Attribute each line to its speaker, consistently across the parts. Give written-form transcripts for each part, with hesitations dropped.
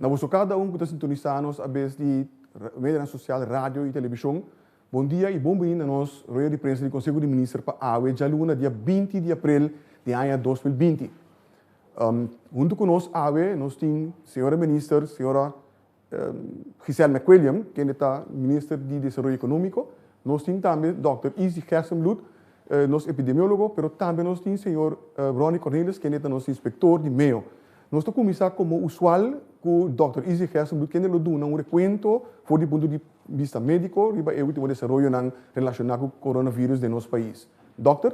Speaker 1: Na boso kada un ku ta sintonisá nos a bes di medionan sosial, radio i televishon, bon dia i bon bini na nos rueda di prensa di Konseho di Minister pa awe djaluna dia 20 di aprel di aña 2020. Huntu ku nos awe nos tin señora Minister, señora Giselle McWilliam, kende ta Minister di Desaroyo Ekonómiko. Nos tin tambe Dòkter Izzy Gerstenbluth, nos epidemiólogo, pero tambe nos tin señor Ronnie Cornelis, kende ta nos inspektor di meo. Nos ta kuminsá komo usual ku Dòkter Izzy Gerstenbluth, kende lo duna un rekuento for di punto di bista médiko riba e último desaroyonan relashoná ku coronavirus den nos pais. Dòkter?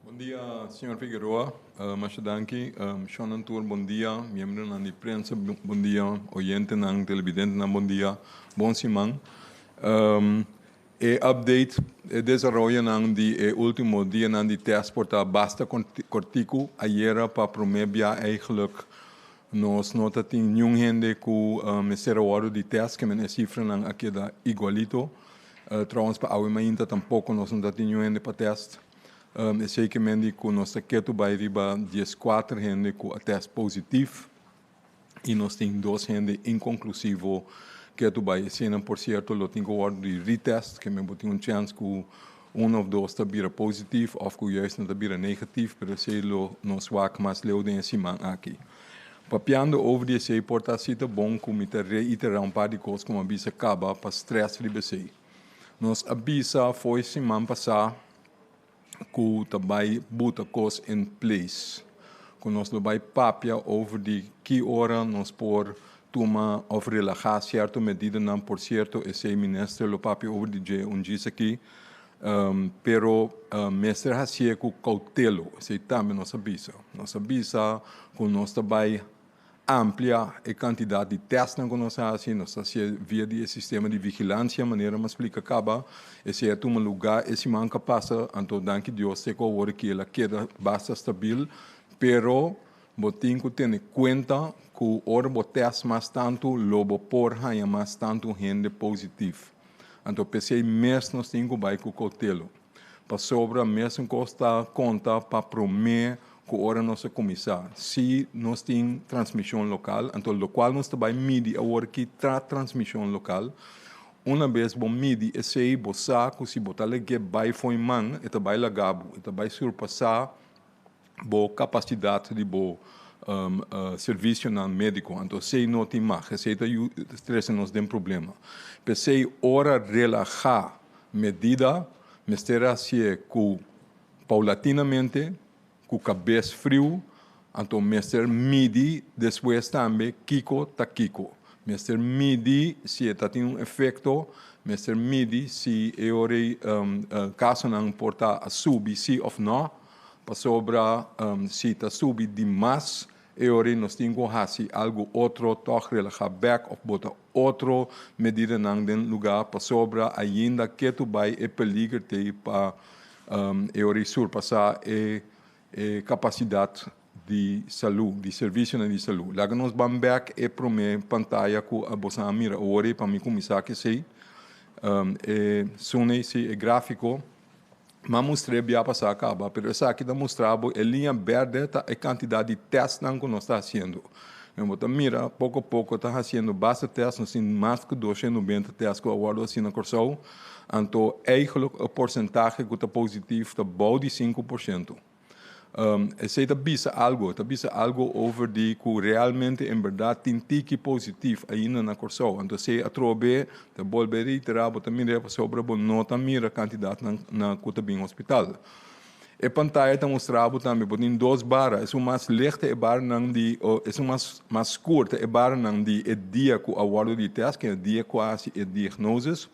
Speaker 2: Bon dia, señor Figueroa. Masha danki. Shonnan tur bon dia. Miembronan di prensa bon dia. Oyentenan, televidentenan bon dia. Bon siman. E update, e desaroyonan di e ultimo dianan di test por ta basta kortiku. Ayera pa prome bia eigenlijk nos no ta tin niun hende ku mester a wòrdu di test, ke men e sifranan a keda igualito. Trouwens pa awe mainta tampoko nos no ta tin niun hende pa test. Esei ke men di ku nos ta ketu bai riba 14 hende ku a test positief i nos tin dos hende inkonklusivo ketu bai. Eseinan por sierto lo tin ku wòrdu di retest, ke men bo tin un chèns ku un òf dos ta bira positief òf ku juist nan ta bira negatief, pero esei lo nos wak mas leu den e siman aki. Papiando over di esei por ta asita bon ku mi ta reiterá un par di kos ku mi a bisa kaba pa strès riba esei. Nos a bisa fo'i siman pasá ku ta bai buta kos in place, ku nos lo bai papia over di ki ora nos por tuma òf relahá sierto medidanan. Por sierto esei minister lo papia over di dje un djis aki, pero mester hasié ku koutelo, esei tambe nos a bisa. Nos a bisa ku nos ta bai amplia e kantidat di tèstnan ku nos a hasi, nos ta hasié via di e sistema di vigilansia manera mi a splika kaba. Esei a tuma lugá e siman ku a pasa, anto danki Dios te ku awor aki el a keda basta stabil, pero bo tin ku tene kuenta ku ora bo tèst mas tantu lo bo por haña mas tantu hende positif. Anto p'esei mes nos tin ku bai ku koutelo. Pasobra mesun kos ta konta pa promé ku ora nos a kuminsá. Si nos tin transmishon lokal, anto lokual nos ta bai midi awor ki ta transmishon lokal. Una bes bo midi esei, bo sa ku si bo ta lag'é bai fo'i man, e ta bai laga bo, e ta bai surpasá bo kapasidat di bo servisionan médiko. Anto esei no tin mag, esei ta trese nos den problema. P'esei ora relahá medida mester hasié ku paulatinamente, ku kabes friu, anto mester midi despues tambe kiko ta kiko. Mester midi si e ta tin un efekto, mester midi si e ora ei kasonan por ta a subi si òf nò, pasobra si ta subi di mas e ora ei nos tin ku hasi algu otro tòg relahá bèk òf bota otro medidanan den lugá pasobra ainda ketu bai e peliger t'ei pa e ora ei surpasá e kapasidat di salú, di servisionan di salú. Laga nos ban bèk e promé pantaya ku boso a mira awor ei pa mi kuminsá ku esei. E sunei si e gráfiko. M'a mustr'é bia pasá kaba, pero esaki ta mustra bo e liña bèrdè ta e kantidat di tèstnan ku nos ta hasiendo. En bo ta mira poko poko ta hasiendo basta tèst, nos tin mas ku 290 tèst ku a wòrdu hasi na Kòrsou, anto eigelijk e porsentahe ku ta positif ta bou di 5%. Esei ta bisa algo, ta bisa algo over di ku realmente en bèrdat tin tiki positif ainda na Kòrsou. Anto esei atrobe ta bolbe reiterá, bo ta mir'é pasobra bo no ta mira kantidatnan na ku ta bin hospital. E pantaya ta mustra bo tambe bo tin dos bara, esun mas licht ta e baranan di esun mas mas skur ta e baranan di e dia ku a wòrdu di tèst, ke e dia ku a hasi e diagnoses.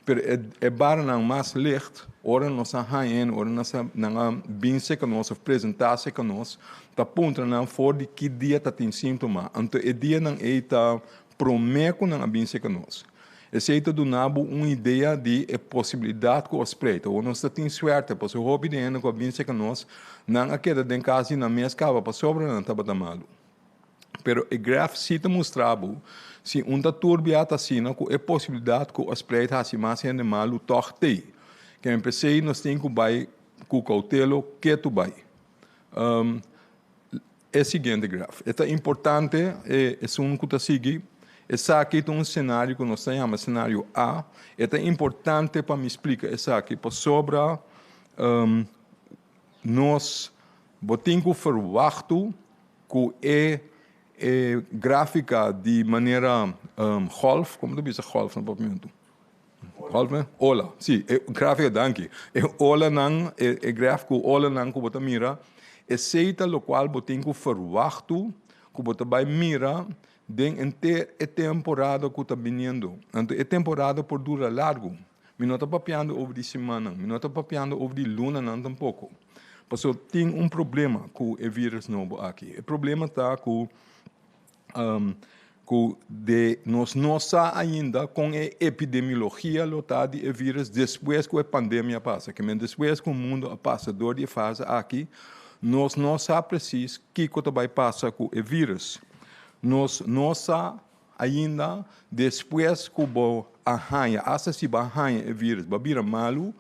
Speaker 2: Pero e baranan mas licht, ora nos a haña en, ora nos a, nan a bin serka nos of presentá serka nos, ta puntra nan for di ki dia ta tin síntoma. Anto e dianan ei ta promé ku nan a bin serka nos. Esei ta duna bo un idea di e posibilidat ku a spreid. Awor nos ta tin suerte, pasobra hopi di hende ku a bin serka nos, nan a keda den kas di nan mes kaba pasobra nan tabata malu. Pero e graf sí ta mustra bo si un ta turbia ta asina ku e posibilidat ku a spreid hasi mas hende malu tòg t'ei. Ke p'esei nos tin ku bai ku koutelo ketu bai. E siguiente graf. E ta importante e esun ku ta sigui. Esaki ta un senario ku nos ta yama senario A. E ta importante pa mi splika esaki pasobra nos bo tin ku ferwachtu ku e e gráfika di manera golf, komo ta bisa golf na papiamentu? Golf me? Ola, si, e gráfika, danki. E olanan, e e graf ku olanan ku bo ta mira, esei ta lokual bo tin ku ferwachtu ku bo ta bai mira den henter e temporada ku ta biniendo. Anto e temporada por dura largu. Mi no ta papiando over di simannan, mi no ta papiando over di lunanan tampoko. Pasobra tin un problema ku e virus nobo aki. E problema ta ku ku de nos no sa ainda kon e epidemiologia lo ta di e virus despues ku e pandemia pasa. Ke men despues ku mundu a pasa dor di e fase aki, nos no sa presis kiko ta bai pasa ku e virus. Nos no sa ainda despues ku bo a haña, asta si bo a haña e virus, bo a bira malu,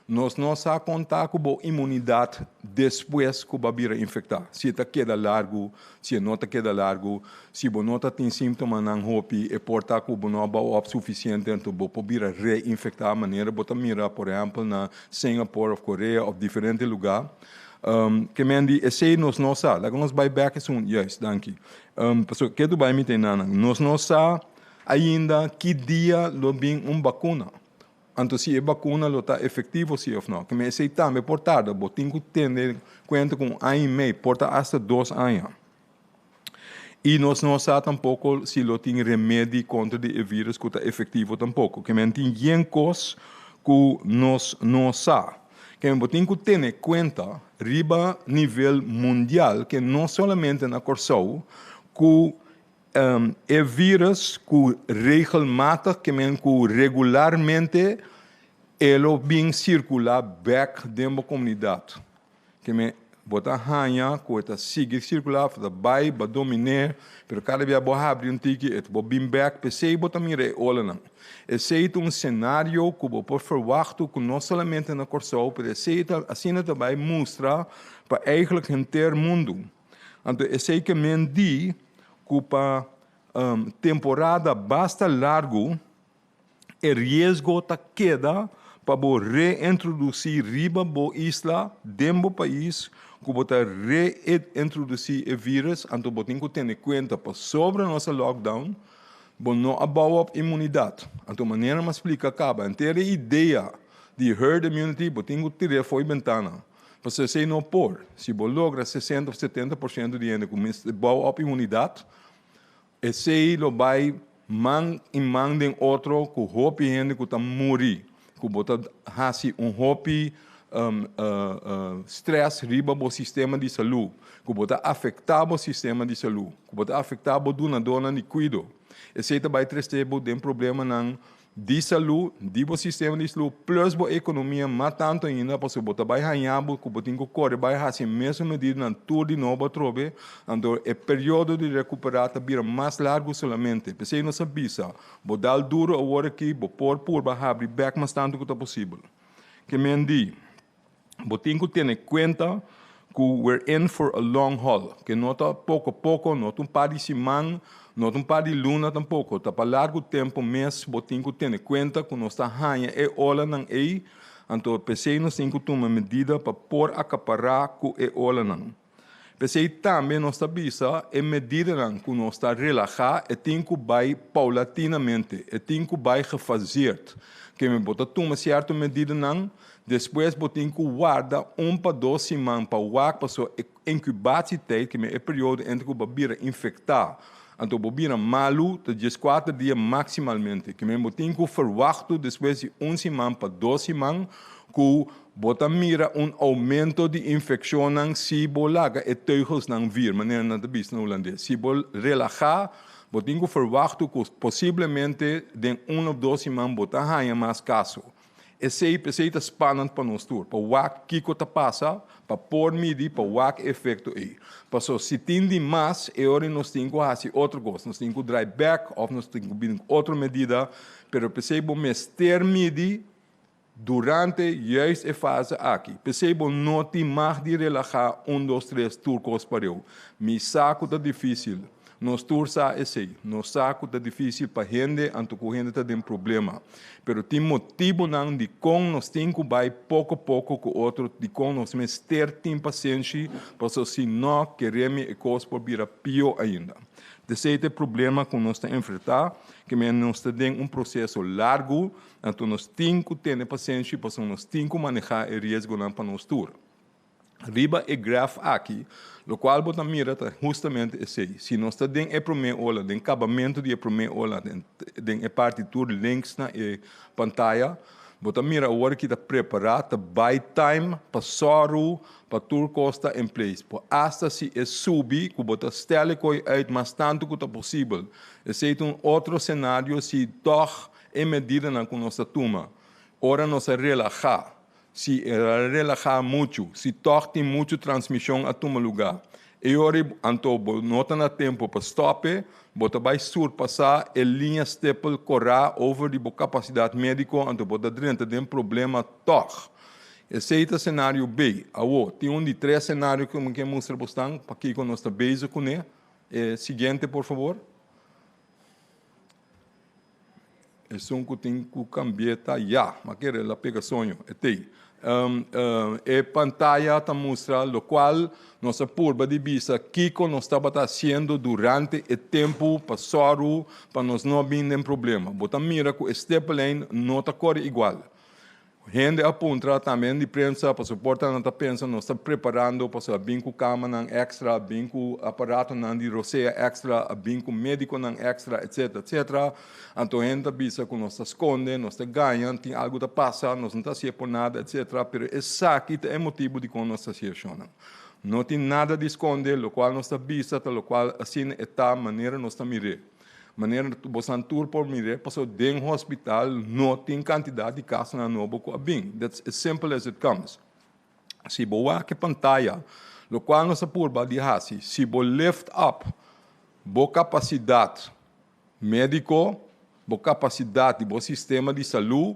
Speaker 2: Nos no sa kon ta ku bo imunidat despues ku bo a bira infektá, si e ta keda largu, si e no ta keda largu, si bo no ta tin símptomanan hopi, e por ta ku bo no a bou òp sufisiente anto bo por bira reinfektá manera bo ta mira por ehèmpel na Singapore òf Korea òf diferente lugá. Ke men di esei nos no sa. Laga nos bai bèk esun, juist, danki. Pasobra ke Dubai mi ta enanan. Nos no sa ainda ki dia lo bin un bakuna. Anto si e bakuna lo ta efektivo si òf no. Keme esei tambe por tarda. Bo tin ku tene kuenta ku un aña i mei, por ta asta dos aña. I nos no sa tampoko si lo tin remedi kontra di e vírus ku ta efektivo tampoko. Keme tin yen kos ku nos no sa. Keme bo tin ku tene kuenta riba nivel mundial ke no solamente na Kòrsou ku E virus ku regelmatig, ke men ku regularmente e lo bin sirkulá bèk den bo komunidat. Ke men bo ta haña ku e ta sigui sirkulá, ta bai, bo a domin'é, pero kada bia bo habri un tiki e ta bo bin bèk, p'esei bo ta mira e olanan. Esei ta un senario ku bo por ferwachtu ku no solamente na Kòrsou, pero esei ta asina ta bai mustra pa eigentlik henter mundu. Anto esei ke men di ku pa temporada basta largu e riesgo ta keda pa bo reintrodusí riba bo isla den bo pais ku bo ta reintrodusí e virus, anto bo tin ku tene kuenta pasobra nos a lockdown bo no a bou op imunidat. Anto manera mi a splika kaba henter e idea di herd immunity bo tin ku tir'é fo'i bentana. Pasobra esei no por. Si bo logra 60 of 70% di hende ku mester bou op imunidat, esei lo bai man i man den otro ku hopi hende ku ta muri, ku bo ta hasi un hopi stress riba bo sistema di salú, ku bo ta afektá bo sistema di salú, ku bo ta afektá bo dunadónan di kuido. Esei ta bai trese bo den problemanan Di salú, di bo sistema di salú, plus bo ekonomia mas tantu ainda, pasobra bo ta bai haña bo ku bo tin ku kore bai hasi e mesun medidanan tur di nobo atrobe, anto e periodo di rekuperá ta bira mas largu solamente. P'esei nos a bisa, bo dal duru awor aki, bo por purba habri bèk mas tantu ku ta posibel. Ke men di, Bo tin ku tene kuenta ku we're in for a long haul, ke no ta poko poko, no ta un par di siman, no ta un par di luna tampoko, ta pa largu tempu mes bo tin ku tene kuenta ku nos ta haña e olanan ei, anto p'esei nos tin ku tuma medida pa por akapará ku e olanan. P'esei tambe nos ta bisa e medidanan ku nos ta relahá e tin ku bai paulatinamente, e tin ku bai gefaseerd. Keme bo ta tuma sierto medidanan, despues bo tin ku warda un pa dos siman pa wak pasobra e inkubatietijd, keme e periodo entre ku bo a bira infektá anto bo bira malu ta dieskuater dia maksimalmente. Keme bo tin ku ferwachtu despues di un siman pa dos siman ku Bo ta mira un oumento di infekshonnan si bo laga e teugelsnan vir, manera nan ta bisa na hulandes. Si bo relahá, bo tin ku ferwachtu ku posiblemente den un òf dos siman bo ta haña mas kaso. Esei p'esei ta spannend pa nos tur, pa wak kiko ta pasa, pa por midi, pa wak e efekto ei. Paso si tin di mas, e ora nos tin ku hasi otro kos, nos tin ku drai bèk òf nos tin ku bini ku otro medida, pero p'esei bo mester midi. Durante juist e fase aki. P'esei bo no tin mag di relahá un dos tres tur kos pareu. Mi sa ku ta difísil. Nos tur sa esei. Nos sa ku ta difísil pa hende anto ku hende ta den problema. Pero tin motibunan dikon nos tin ku bai poko poko ku otro, dikon nos mester tin pasenshi, pasobra si no, kere mi e kos por bira pió ainda. Esei ta e problema ku nos ta enfrentá, ke men nos ta den un proseso largu, Anto nos tin ku tene pasenshi pasobra nos tin ku manehá e riesgonan pa nos tur. Riba e graf aki, lokual bo ta mira ta hustamente esei. Si nos ta den e promé ola, den kabamentu di e promé ola, den e parti tur links na e pantaya, bo ta mira awor ki ta prepará, ta bai time pa sòru pa tur kos ta in place. Por asta si e subi ku bo ta stèl e koi uit mas tantu ku ta posibel. Esei ta un otro senario si tòg E medidanan ku nos ta tuma ora nos a relahá, si el a relahá muchu, si tòg tin muchu transmishon a tuma lugá, e ora ei anto bo no ta na tempu pa stòp e, bo ta bai surpasá e liña stipel korá over di bo kapasidat médiko, anto bo ta drenta den problema tòg. Esei ta senario B. Awor, tin un di tres senario ku mi ke mustra bosnan pakiko nos ta bezig kuné. E siguiente, por fabor. Esun ku tin ku kambi'é ta ya, ma kere el a pega soño, e tei. E pantaya ta mustra lokual nos a purba di bisa kiko nos tabata hasiendo durante e tempu pa sòru pa nos no bin den problema. Bo ta mira ku e stepelijn no ta kore igual. Hende a puntra tambe di prensa pasobra por ta nan ta pensa nos ta preparando pasobra a bin ku kamanan extra, a bin ku aparatonan di rosea extra, a bin ku medikonan extra etcetera etcetera. Anto hende ta bisa ku nos ta skonde, nos ta gaña, tin algu ta pasa, nos no ta hasié por nada etcetera, pero esaki ta e motibu dikon nos ta hasi eshonnan. No tin nada di skonde, lokual nos ta bisa ta lokual asina e ta manera nos ta mir'é. Manera bosan tur por mir'é, pasobra den hospital no tin kantidat di kasonan nobo ku a bin. That's as simple as it comes. Si bo wak e pantaya, lokual nos a purba di hasi, si bo lift up bo kapasidat médiko, bo kapasidat di bo sistema di salú,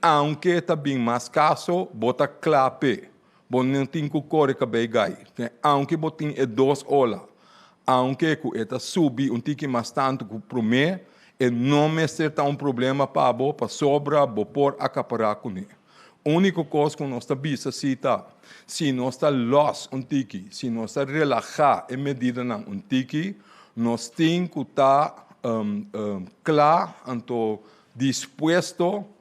Speaker 2: aunke ta bin mas kaso, bo ta kla p'e. Bo no tin ku kore kabei gai. Aunke bo tin e dos ola, aunke ku e ta subi un tiki mas tantu ku promé, e no mester ta un problema pa bo pasobra bo por akapará kuné. Úniko kos ku nos ta bisa si ta, si nos ta lòs un tiki, si nos ta relahá e medidanan un tiki, nos tin ku ta kla anto dispuesto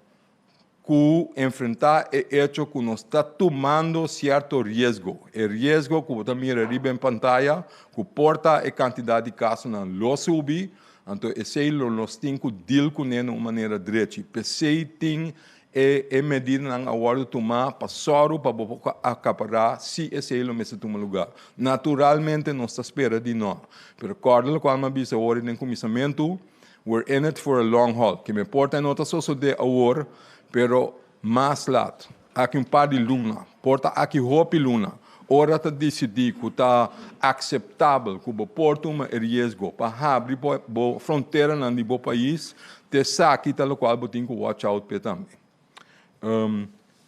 Speaker 2: ku enfrentá e echo ku nos ta tumando sierto riesgo. E riesgo ku bo ta mira riba en pantaya, ku por ta e kantidat di kasonan lo subi, anto esei lo nos tin ku deal kuné na un manera drechi. P'esei tin e e medidanan a wòrdu tumá pa sòru pa bo por akapará si esei lo mester tuma lugá. Naturalmente nos ta spera di nò, pero kòrda lokual mi a bisa awor den kuminsamentu, We're in it for a long haul. Ke me por ta e no ta sosodé awor, pero mas lat, aki un par di luna, por ta aki hopi luna, ora ta disidí ku ta akseptabel ku bo por tuma e riesgo pa habri bo fronteranan di bo pais, t'esaki ta lokual bo tin ku watch out p'e tambe.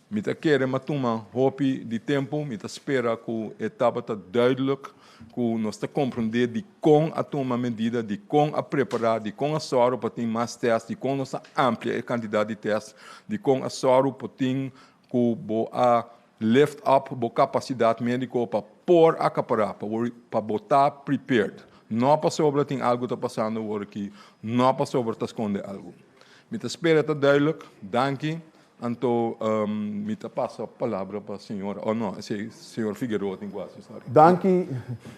Speaker 2: Mi ta kere ma tuma hopi di tempu, mi ta spera ku e tabata duidelijk ku nos ta komprondé dikon a tuma medida, dikon a prepará, dikon a sòru pa tin mas tèst, dikon nos a amplia e kantidat di tèst, dikon a sòru pa tin ku bo a lift up bo kapasidat médiko pa por akapará, pa bo ta prepared. No pasobra tin algu ta pasando awor aki, no pasobra ta skonde algu. Mi ta spera ta duidelijk. Danki. Anto mi ta pasa palabra pa señora, oh no, esey señor Figueroa tin cu haci, sorry.
Speaker 1: Danki,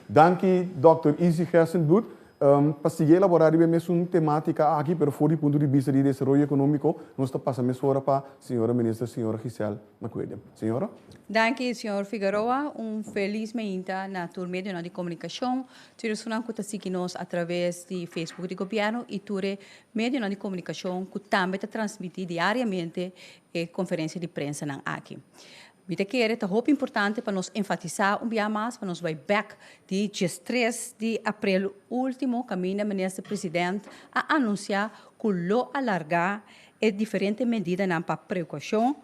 Speaker 1: danki Dòkter Izzy Gerstenbluth. Pa sigui elabora riba e mesun tematica aki, pero for di punto di bista di desaroyo economico, nos ta pasa mesora pa señora Minister, señora Giselle McWilliam. Señora.
Speaker 3: Danki, señor Figueroa. Un felis meinta na tur medionan di comunicacion, tur esunnan cu ta sigui nos a traves di Facebook di Gobierno y tur e Medionan di komunikashon ku tambe ta transmití diariamente e konferensia di prensanan aki. Mi ta kere ta hopi importante pa nos enfatisá un bia mas pa nos bai bèk di diestres di aprel último kaminda Minister President a anunsiá ku lo alargá e diferente medidanan pa prekoushon.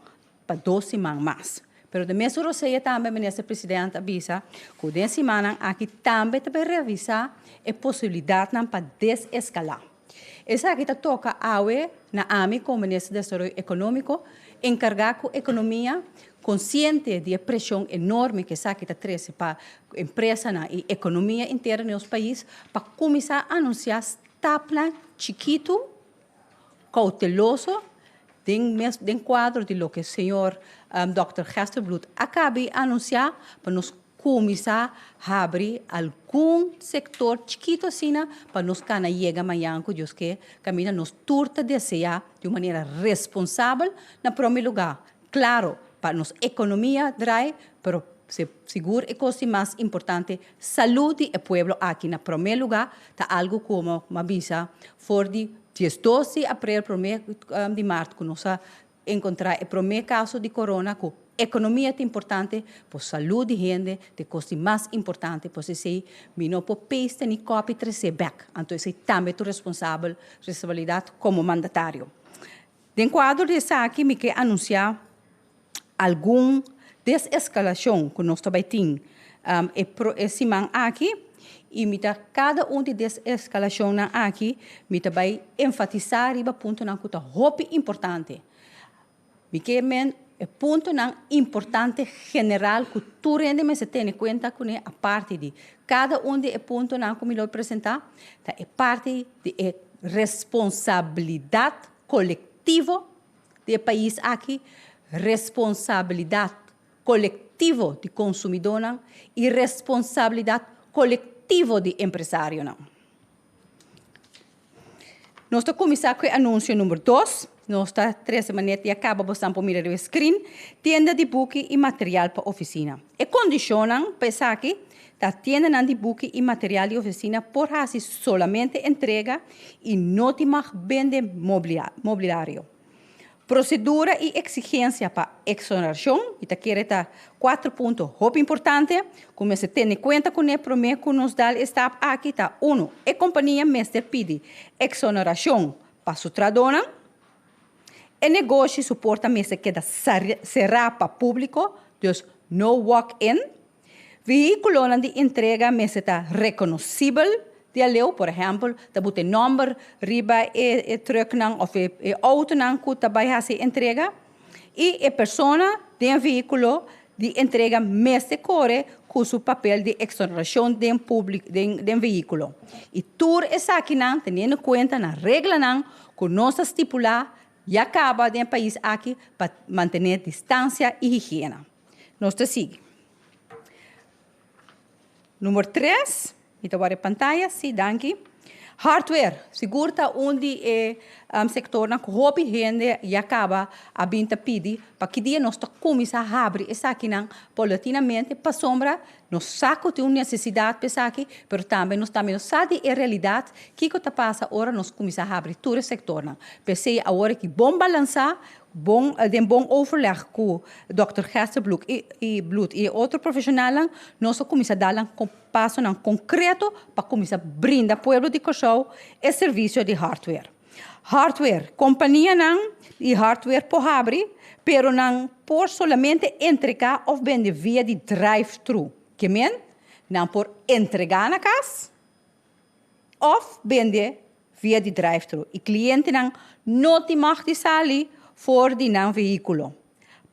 Speaker 3: pa dos siman mas. Pero den mesun rosea tambe Minister President a bisa ku den simannan aki tambe ta bai revisá e posibilidatnan pa deseskalá. Esaki ta toka awe na ami komo Minister di Desaroyo Ekonómiko enkargá ku ekonomia, konsiente di e preshon enorme ku esaki ta trese pa empresanan i ekonomia entero di nos pais, pa kuminsá anunsiá stapnan chikitu, kouteloso den mes den kuadro di loke señor dòkter Gesterbloed a kabi anunsiá pa nos kuminsá habri algun sektor chikitu asina pa nos kana yega mañan ku Dios ke kaminda nos tur ta deseá di un manera responsabel na prome lugá klaro pa nos ekonomia drai pero sigur e kos di mas importante salud di e pueblo aki na prome lugá ta algu komo mi a bisa for di diesdos di aprel prome di mart ku nos a enkontrá e prome kaso di korona ku ekonomia ta importante por salud di hende ta e kos di mas importante pues esei mi no por paste ni copy trese bek anto esei tambe ta un responsabel responsabilidat komo mandatario. Den kuadro di esaki mi ke anunsiá algun deseskalashon ku nos ta bai tin e e siman aki i mi ta kada un di deseskalashonnan aki mi ta bai enfatisá riba puntonan ku ta hopi importante. Mi ke men e puntonan importante general ku tur hende mester tene kuenta kuné aparte di kada un di e puntonan ku mi lo presentá ta e parti di e responsabilidat kolektivo di e pais aki, responsabilidat kolektivo di konsumidónan i responsabilidat kolektivo di empresarionan. Nos ta kuminsá ku e anunsio number dos. Nos ta trese manera di a kaba bosan por mira riba e skrin, tienda di buki i material pa ofisina. E kondishonnan pa esaki ta tiendanan di buki i material di ofisina por hasi solamente entrega i no tin mag bende mobliario. Prosedura i eksigensia pa eksonerashon, i ta kere ta kuater punto hopi importante ku mester tene kuenta kuné promé ku nos dal e stap aki ta, unu, e kompania mester pidi eksonerashon pa su trahadónan, e negoshi su porta mester keda será pa públiko, dus no walk-in. Vehíkulonan di entrega mester ta rekonosibel di aleu, por ehèmpel, ta buta e nòmber riba e trùknan òf e outonan ku ta bai hasi e entrega. I e persona den e vehíkulo di entrega mester kore ku su papel di eksonerashon den públiko den vehíkulo. I tur esakinan teniendo kuenta na reglanan ku nos a stipulá ya kaba den e pais aki pa mantené distansia i higiena. Nos ta sigui. Number tres, mi ta wak e pantaya, si, danki. Hardware, sigur ta un di e sectornan cu hopi hende ya caba a bin ta pidi pa ki dia nos ta cuminsa habri esakinan paulatinamente pasobra nos sa cu tin un necesidad pa esaki, pero tambe nos tambe no sa di e realidad kico ta pasa ora nos cuminsa habri tur e sectornan. P'esey awor aki bon balansa Bon, den bon overleg ku dòkter Gesterbloek i i Bloed i e otro profeshonalnan, nos a kuminsá dal nan pasonan konkreto pa kuminsá brinda pueblo di Kòrsou e servisio di hardware. Hardware, Kompanianan di hardware por habri, pero nan por solamente entregá òf bende via di drive-thru. Ke men, nan por entregá na kas òf bende via di drive-thru i klientenan no tin mag di sali for di nan vehíkulo.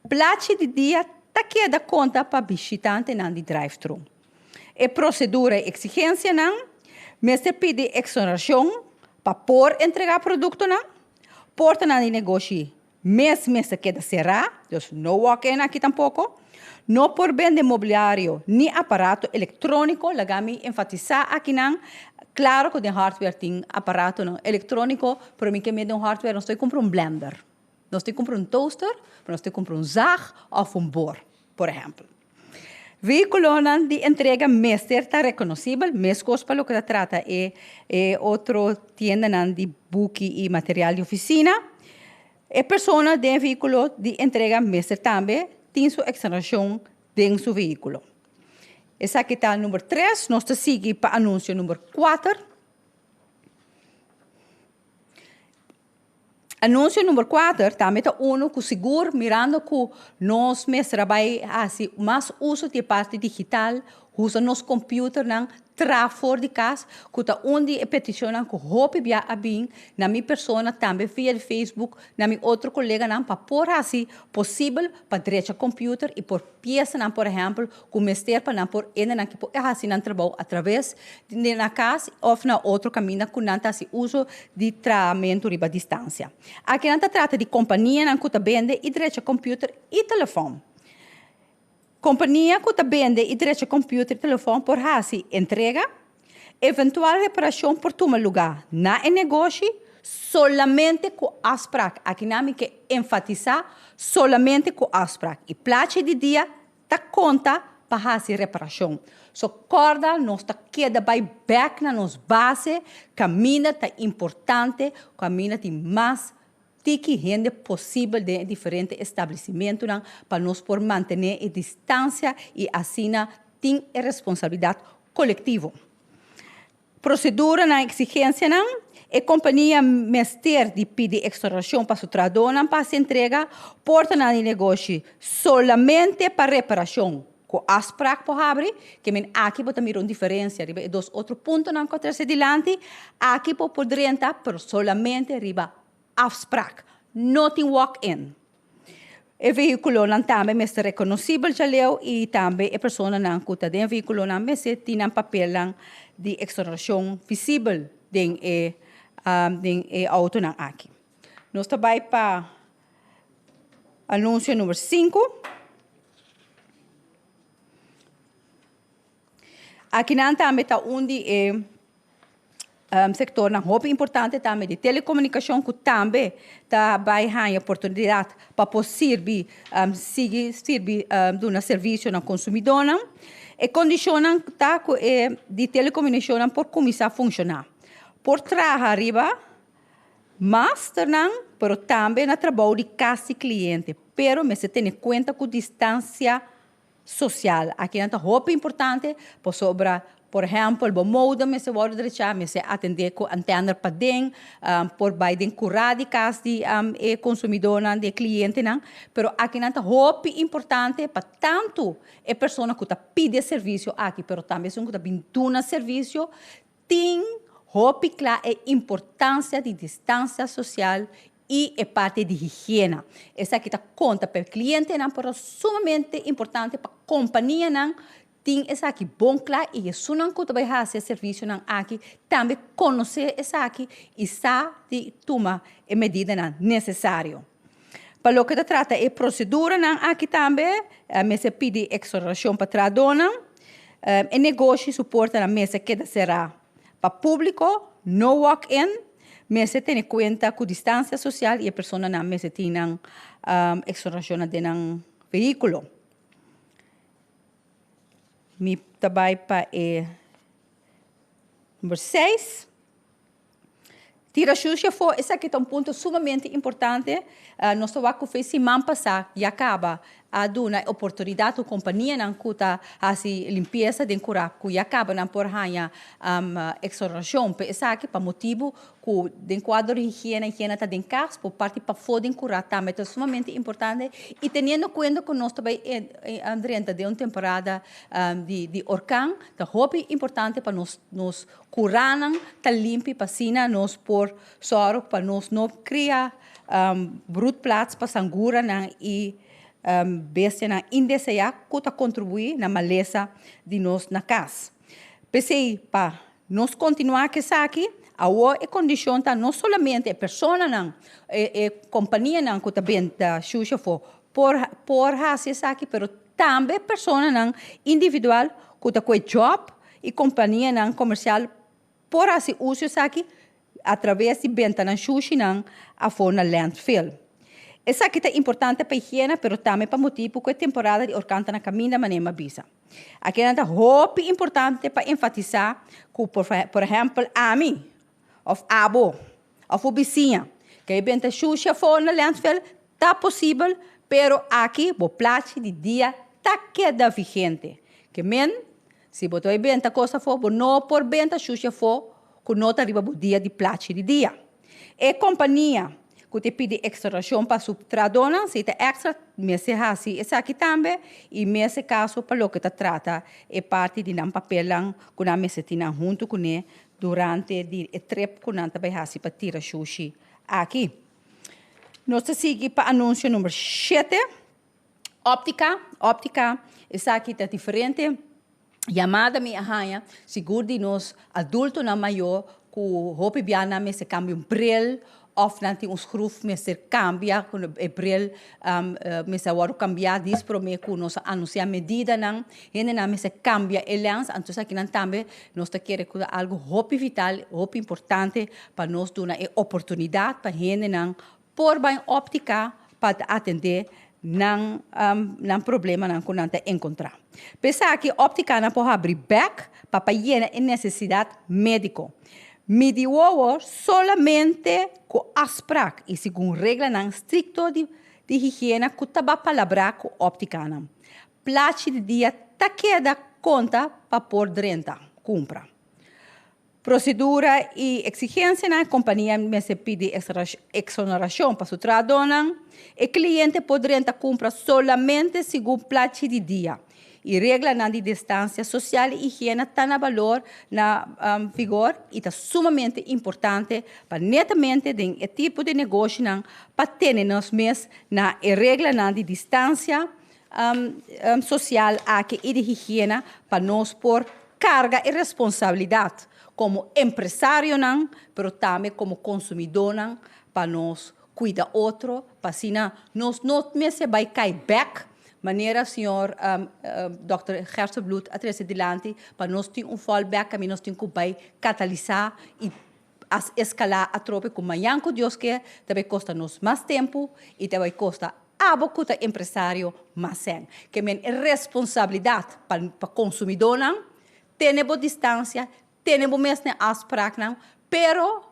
Speaker 3: Plachi di dia ta keda konta pa bishitantenan di drive-thru. E prosedura i eksigensianan mester pidi eksonerashon pa por entregá produktonan. Portanan di negoshi mes mester keda será, dus no walk-in aki tampoko. No por bende mobiliario ni aparato elektróniko, laga mi enfatisá akinan, klaro ku den hardware tin aparatonan elektróniko, pero mi ke mete un hardware nos ta kumpra un blender, nos ta kumpra un toaster, nos ta kumpra un zag òf un bor, por ehèmpel. Vehíkulonan di entrega mester ta rekonosibel, meskos pa loke ta trata e e otro tiendanan di buki i material di ofisina. E persona den e vehíkulo di entrega mester tambe tin su eksonerashon den su vehíkulo. Esaki ta number tres, nos ta sigui pa anunsio number kuater. Anunsio number kuater tambe ta unu ku sigur mirando ku nos mester a bai hasi mas uso di e parti digital, usa nos computernan, traha for di kas, ku ta un di e petishonnan ku hopi bia a bin na mi persona tambe via di Facebook na mi otro koleganan pa por hasi posibel pa drecha computer i por piesanan por ehèmpel ku mester pa nan por hendenan ki por hasi nan trabou atraves di na kas òf na otro kaminda ku nan ta hasi uso di trahamentu riba distansia. Aki nan ta trata di kompanianan ku ta bende i drecha kòmpiuter i telefòn. Kompania ku ta bende i drecha kòmpiuter i telefòn por hasi entrega. Eventual reparashon por tuma lugá na e negoshi solamente ku afsprak. Akinan mi ke enfatisá solamente ku afsprak. I plachi di dia ta konta pa hasi reparashon. So kòrda nos ta keda bai bèk na nos base kaminda ta importante, kaminda tin mas tiki hende posibel den e diferente establesimentunan pa nos por mantené e distansia i asina tin e responsabilidat kolektivo. Proseduranan eksigensianan, E kompania mester di pidi ekstorashon pa su trahadónan pa hasi entrega portanan di negoshi solamente pa reparashon ku afsprak por habri. Ke men aki bo ta mira un diferensia riba e dos otro puntonan ku a trese dilanti. Aki bo por drenta pero solamente riba afsprak. No tin walk-in. E vehíkulonan tambe mester rekonosibel djaleu i tambe e personanan ku ta den e vehíkulonan mester tin nan papelnan di eksonerashon visibel den e den e outonan aki. Nos ta bai pa anunsio number sinku. Akinan tambe ta un di e Sektornan hopi importante tambe di telekomunikashon ku tambe ta bai haña oportunidat pa por sirbi sigui sirbi duna servisio na konsumidónan. E kondishonnan ta ku e di telekomunikashonnan por kuminsá funshoná. Por traha riba masternan pero tambe na trabou di kas di kliente pero mester tene kuenta ku distansia Sosial. Akinan ta hopi importante pasobra por ehèmpel bo modem mester wòrdu drechá, mester atendé ku antèner paden, por bai den kurá di kas di e konsumidónan, di e klientenan. Pero akinan ta hopi importante pa tantu e persona ku ta pidi e servisio aki pero tambe esun ku ta bin duna servisio tin hopi kla e importansia di distansia sosial i e parti di higiena. Esaki ta konta pa e klientenan pero sumamente importante pa kompanianan tin esaki bon kla i esunnan ku ta bai hasi e servisionan aki tambe konosé esaki i sa di tuma e medidanan nesesario. Pa loke ta trata e proseduranan aki tambe mester pidi eksonerashon pa trahadónan. E negoshi su portanan mester keda será pa públiko, no walk-in. Mester tene kuenta ku distansia sosial i e personanan mester tin nan eksonerashonnan den nan vehíkulo. Mi ta bai pa e number seis. Tira shushi afó, esaki ta un punto sumamente importante. Nos ta wak ku fe siman pasá ya kaba a duna e oportunidat ku kompanianan ku ta hasi limpiesa den kurá ku ya kaba nan por haña eksonerashon pa esaki pa motibu ku den kuadro di higiena, higiena ta den kas por parti pafó den kurá tambe ta sumamente importante i teniendo kuenta ku nos ta bai drenta den un temporada di orkan ta hopi importante pa nos nos Kuranan ta limpi pa asina nos por sòru pa nos no kria broedplaats pa sanguranan i bestianan indeseá ku ta kontribuí na malesa di nos na kas. P'esei pa nos kontinuá ku esaki, awor e kondishon ta no solamente e personanan, e kompanianan ku ta benta shushi afó por por hasi esaki, pero tambe personanan individual ku ta kue djòp i kompanianan komersial por hasi uso esaki atraves di benta nan shushinan afó na landfill. Esaki ta importante pa higiena pero tambe pa motibu ku e temporada di orkan ta na kaminda manera mi a bisa. Akinan ta hopi importante pa enfatisá ku por ehèmpel ami òf abo òf bo bisiña ke e benta shushi afó na landfill ta posibel pero aki bo plachi di dia ta keda vigente. Ke men Si bo ta bai benta kos afó, bo no por benta shushi afó ku no ta riba bo dia di plachi di dia. E kompania ku ta pidi eksonerashon pa su trahadónan, si ta èkstra mester hasi esaki tambe i mester kaso pa loke ta trata e parti di nan papelnan ku nan mester tin nan huntu kuné durante di e trip ku nan ta bai hasi pa tira shushi aki. Nos ta sigui pa anunsio number shete, Óptika, óptika, esaki ta diferente yamada mi a haña, sigur di nos adultonan mayor ku hopi bia nan mester kambia un bril òf nan tin un skruf mester kambia ku e bril mester a wòrdu kambiá dis promé ku nos a anunsiá medidanan, hendenan mester kambia e lèns, anto esakinan tambe nos ta kere ku ta algu hopi vital, hopi importante pa nos duna e oportunidat pa hendenan por bai óptika pa ta atendé nan nan problemanan ku nan ta enkontrá. P'esaki óptikanan por habri bèk pa pa yena e nesesidat médiko. Midi wowo solamente ku afsprak i segun reglanan strikto di di higiena ku ta ba palabrá ku óptikanan. Plachi di dia ta keda konta pa por drenta kumpra. Prosedura i eksigensianan, Kompania mester pidi eksonerashon pa su trahadónan. E kliente por drenta kumpra solamente segun plachi di dia i reglanan di distansia sosial i higiena ta na balor na vigor i ta sumamente importante pa netamente den e tipo di negoshinan pa tene nos mes na e reglanan di distansia sosial aki i di higiena pa nos por karga e responsabilidat komo empresarionan pero tambe komo konsumidónan pa nos kuida otro pa asina nos no mester bai kai bèk manera señor dòkter Gerstenbluth a trese dilanti pa nos tin un fallback kaminda nos tin ku bai katalisá i as eskalá atrobe ku mañan ku Dios ke ta bai kosta nos mas tempu i ta bai kosta abo ku ta empresario mas sèn. Ke men e responsabilidat pa pa konsumidónan tene bo distansia, tene bo mes na e afspraknan, pero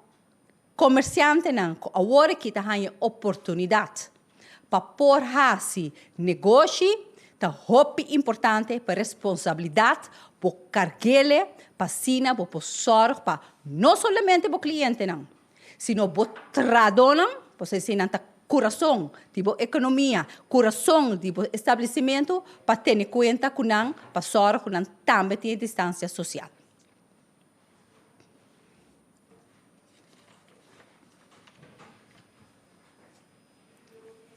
Speaker 3: komersiantenan ku awor aki ta haña oportunidat pa por hasi negoshi ta hopi importante pa responsabilidat bo kargele pa asina bo por sòrg pa no solamente bo klientenan sino bo trahadónan, pasobra esei nan ta kurason di bo ekonomia, kurason di bo establesimentu pa tene kuenta ku nan pa sòrg ku nan tambe tin e distansia sosial.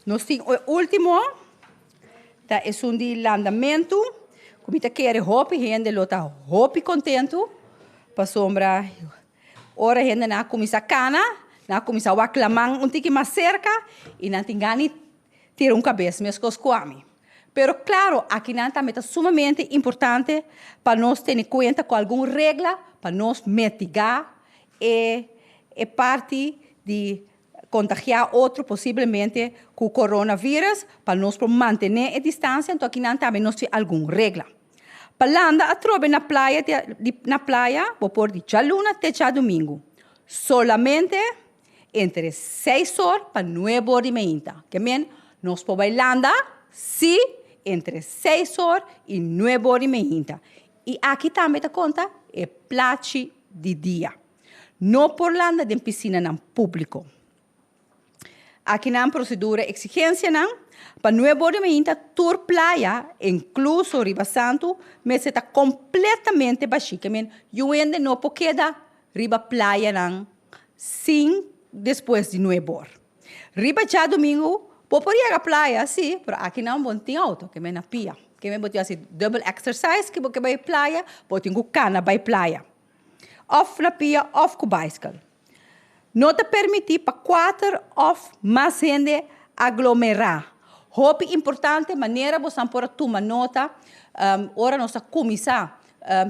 Speaker 3: Nos tin e ultimo, ta esun di landamentu, ku mi ta kere hopi hende lo ta hopi kontentu, pasobra ora hendenan a kuminsá kana, nan a kuminsá wak laman un tiki mas serka i nan tin gana di tira un kabes meskos ku ami. Pero klaro, akinan tambe ta sumamente importante pa nos tene kuenta ku algun regla pa nos mitigá e e parti di kontagiá otro posiblemente ku coronavirus pa nos por mantené e distansia, anto akinan tambe nos tin algun regla. Pa landa atrobe na playa di na playa bo por di djaluna te djadumingu, solamente entre seis or pa nuebe or di meinta. Ke men nos por bai landa si entre seis or i nuebe or di meinta. I aki tambe ta konta e plachi di dia. No por landa den pisinanan públiko. Akinan prosedura eksigensianan pa nuebe or di mainta tur playa, inkluso riba Santu, mester ta kompletamente bashí. Ke men yu hende no por keda riba playanan sin despues di nuebe or. Riba djadumingu bo por yega playa, sí, pero akinan bo no tin outo, ke men na pia. Ke men bo tin hasi dubbel exercise ke bo ke bai playa, bo tin ku kana bai playa. Òf na pia òf ku baiskel. No ta permití pa kuater òf mas hende aglomerá. Hopi importante manera bosan por a tuma nota ora nos a kuminsá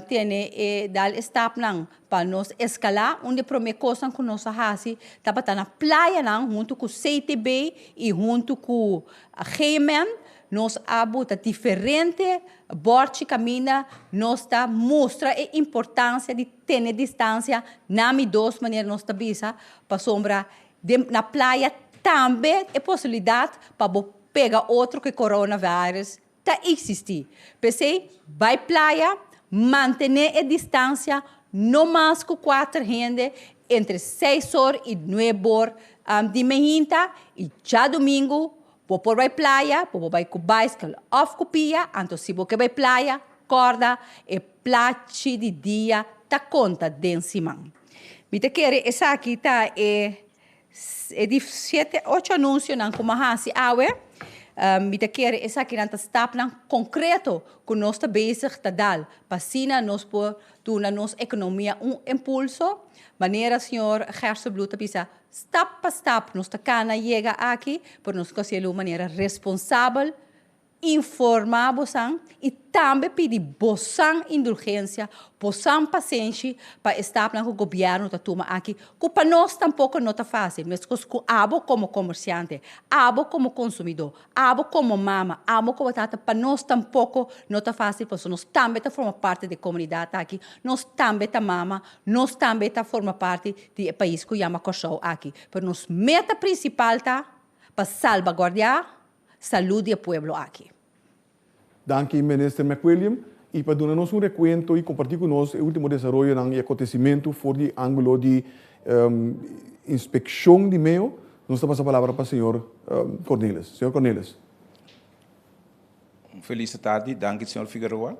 Speaker 3: tene e dal e stapnan pa nos eskalá. Un di e promé kosnan ku nos a hasi tabata na playanan huntu ku CTB i huntu ku GMN nos a buta diferente Bòrchi kaminda nos ta mustra e importansia di tene distansia na mi dos manera nos ta bisa pasobra den na playa tambe e posibilidat pa bo pega otro ku e coronavirus ta eksistí. P'esei bai playa mantené e distansia no mas ku kuater hende entre seis or i nuebe or. di mehinta i djadumingu bo por bai playa, bo por bai ku baiskel òf ku pia, anto si bo ke bai playa kòrda e plachi di dia ta konta den siman. Mi ta kere esaki ta e E di siete, ocho anunsionan ku mi a hasi awe, mi ta kere esakinan ta stapnan konkreto ku nos ta bezig ta dal pa asina nos por duna nos ekonomia un impulso. Manera señor Gerstenbluth ta bisa, stap pa stap nos ta kana yega aki, pero nos ta hasiel un manera responsabel. Informá bosan i tambe pidi bosan indulgensia, bosan pasenshi pa e stapnan ku gobièrnu ta tuma aki, ku pa nos tampoko no ta fásil, meskos ku abo komo komersiante, abo komo konsumidó, abo komo mama, abo komo tata, pa nos tampoko no ta fásil pasobra nos tambe ta forma parti di e komunidat aki, nos tambe ta mama, nos tambe ta forma parti di e pais ku yama Kòrsou aki. Pero nos meta prinsipal ta pa salbaguardiá salud di e pueblo aki.
Speaker 1: Danki Minister McWilliam y pa duna nos un recuento y comparti cu nos e ultimo desaroyonan y acontecimento for di angulo di inspeccion di meo, nos ta pasa palabra pa señor Cornelis. Señor Cornelis.
Speaker 4: Un felis tardi, danki señor Figueroa.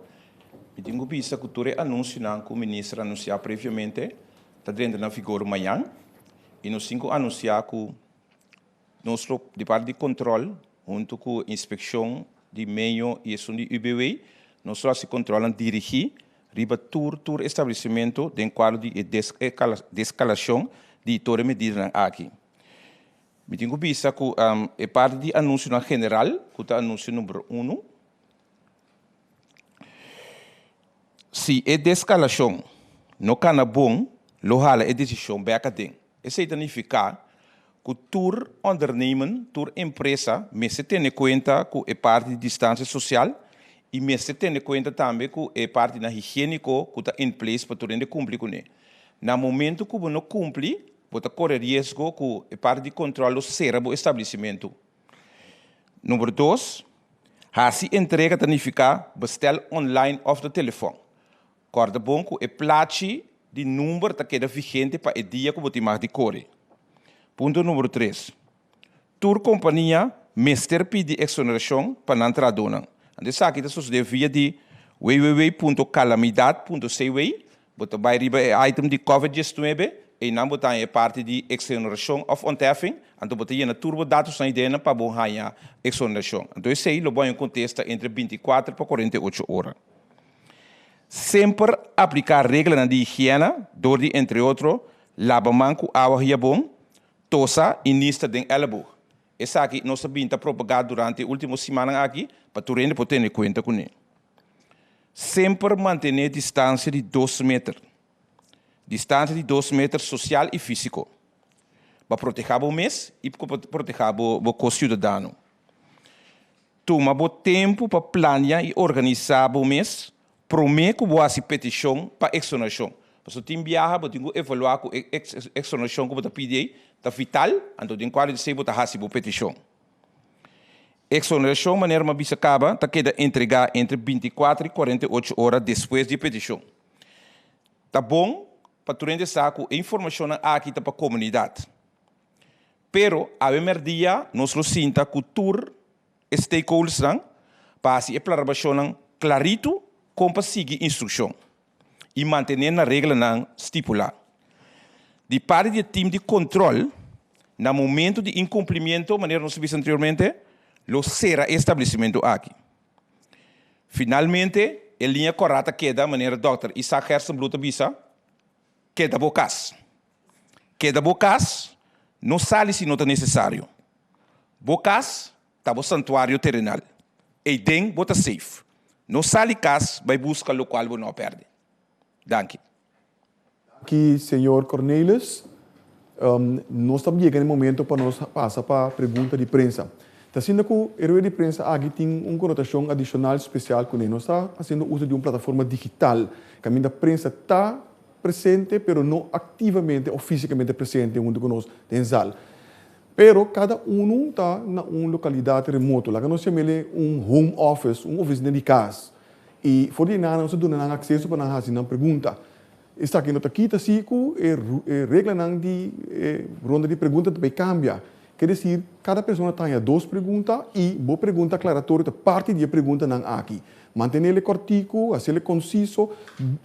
Speaker 4: Mi tin cu bisa cu tur e anuncionan cu Minister a anuncia previamente ta drenta na vigor mañan y nos tin cu anuncia cu Nos lo di parti di control hunto cu inspeccion di medio y esun di UBW nos lo haci controlnan dirigi riba tur tur establecimento den cuadro di e descalacion di tur e medidanan aki. Mi tin cu bisa cu e parti di anuncionan general cu ta anuncio number uno, si e descalacion no cana bon lo hala e decision bek aden. Esei ta nifiká ku tur ondernemen, tur empresa mester tene kuenta ku e parti di distansia sosial i mester tene kuenta tambe ku e partinan higiéniko ku ta in place pa tur hende kumpli kuné. Na momentu ku bo no kumpli, bo ta kore riesgo ku e parti di kontròl lo sera bo establesimentu. Number dos, hasi entrega ta nifiká bestèl online òf na telefòn. Kòrda bon ku e plachi di number ta keda vigente pa e dia ku bo tin mag di kore. Punto numero tres, Tur kompania mester pidi eksonerashon pa nan trahadónan. Anto esaki ta sosodé via di www.calamidad.cw. Bo ta bai riba e item di Covid diesnuebe, einan bo ta haña e parti di eksonerashon òf ontheffing, anto bo ta yena tur bo datosnan ei dena pa bo haña eksonerashon. Anto esei lo bo haña un kontesta entre bintikuater pa kuarenta i ocho ora. Semper apliká reglanan di higiena dor di entre otro laba man ku awa hiabon, tosa i nista den èleboog. Esaki nos a bin ta propagá durante e último simannan aki pa tur hende por tene kuenta kuné. Semper mantené distansia di dos meter. Distansia di dos meter sosial i físiko pa protehá bo mes i pa protehá bo ko-siudadano. Tuma bo tempu pa plania i organisá bo mes promé ku bo hasi petishon pa eksonerashon. Pasobra tin biaha bo tin ku evaluá ku e eksonerashon ku bo ta pidi ei ta vital, anto den kuadro di esei bo ta hasi bo petishon. Eksonerashon, manera mi a bisa kaba, ta keda entregá entre bintikuater i kuarenta i ocho ora despues di e petishon. Ta bon pa tur hende sa ku e informashonnan aki ta pa komunidat. Pero awe merdia nos lo sinta ku tur e stakeholdersnan pa hasi e plarabashonnan klaritu kon pa sigui instrukshon i mantené na reglanan stipulá. Di parti di e tim di kontrol, na momentu di inkumplimiento, manera nos a bisa anteriormente, lo sera e establesimentu aki. Finalmente, e liña kòrá ta keda, manera dòkter Isaac Gerstenbluth a bisa, Keda bo kas. Keda bo kas, no sali si no ta nesesario. Bo kas ta bo santuario terenal. Eiden bo ta safe. No sali kas bai buska lokual bo no a pèrdè. Danki.
Speaker 1: Danki señor Cornelis. Nos ta yega na e momento pa nos pasa pa pregunta di prensa. Ta asina ku e rueda di prensa aki tin un konotashon adishonal spesial kuné. Nos ta hasiendo uso di un plataforma digital kaminda prensa ta presente pero no aktivamente òf físikamente presente huntu ku nos den zal. Pero kada unu ta na un lokalidat remoto. Laga nos yam'el un home office, un ofisina di kas. I for di einan nos ta duna nan akseso pa nan hasi nan pregunta. Esaki no ta kita si ku e reglanan di e ronda di pregunta ta bay kambia. Ke desir, kada persona ta haña dos pregunta i bo pregunta aklaratorio ta parti di e preguntanan aki. Mantenele kòrtiku, hasiele konsiso,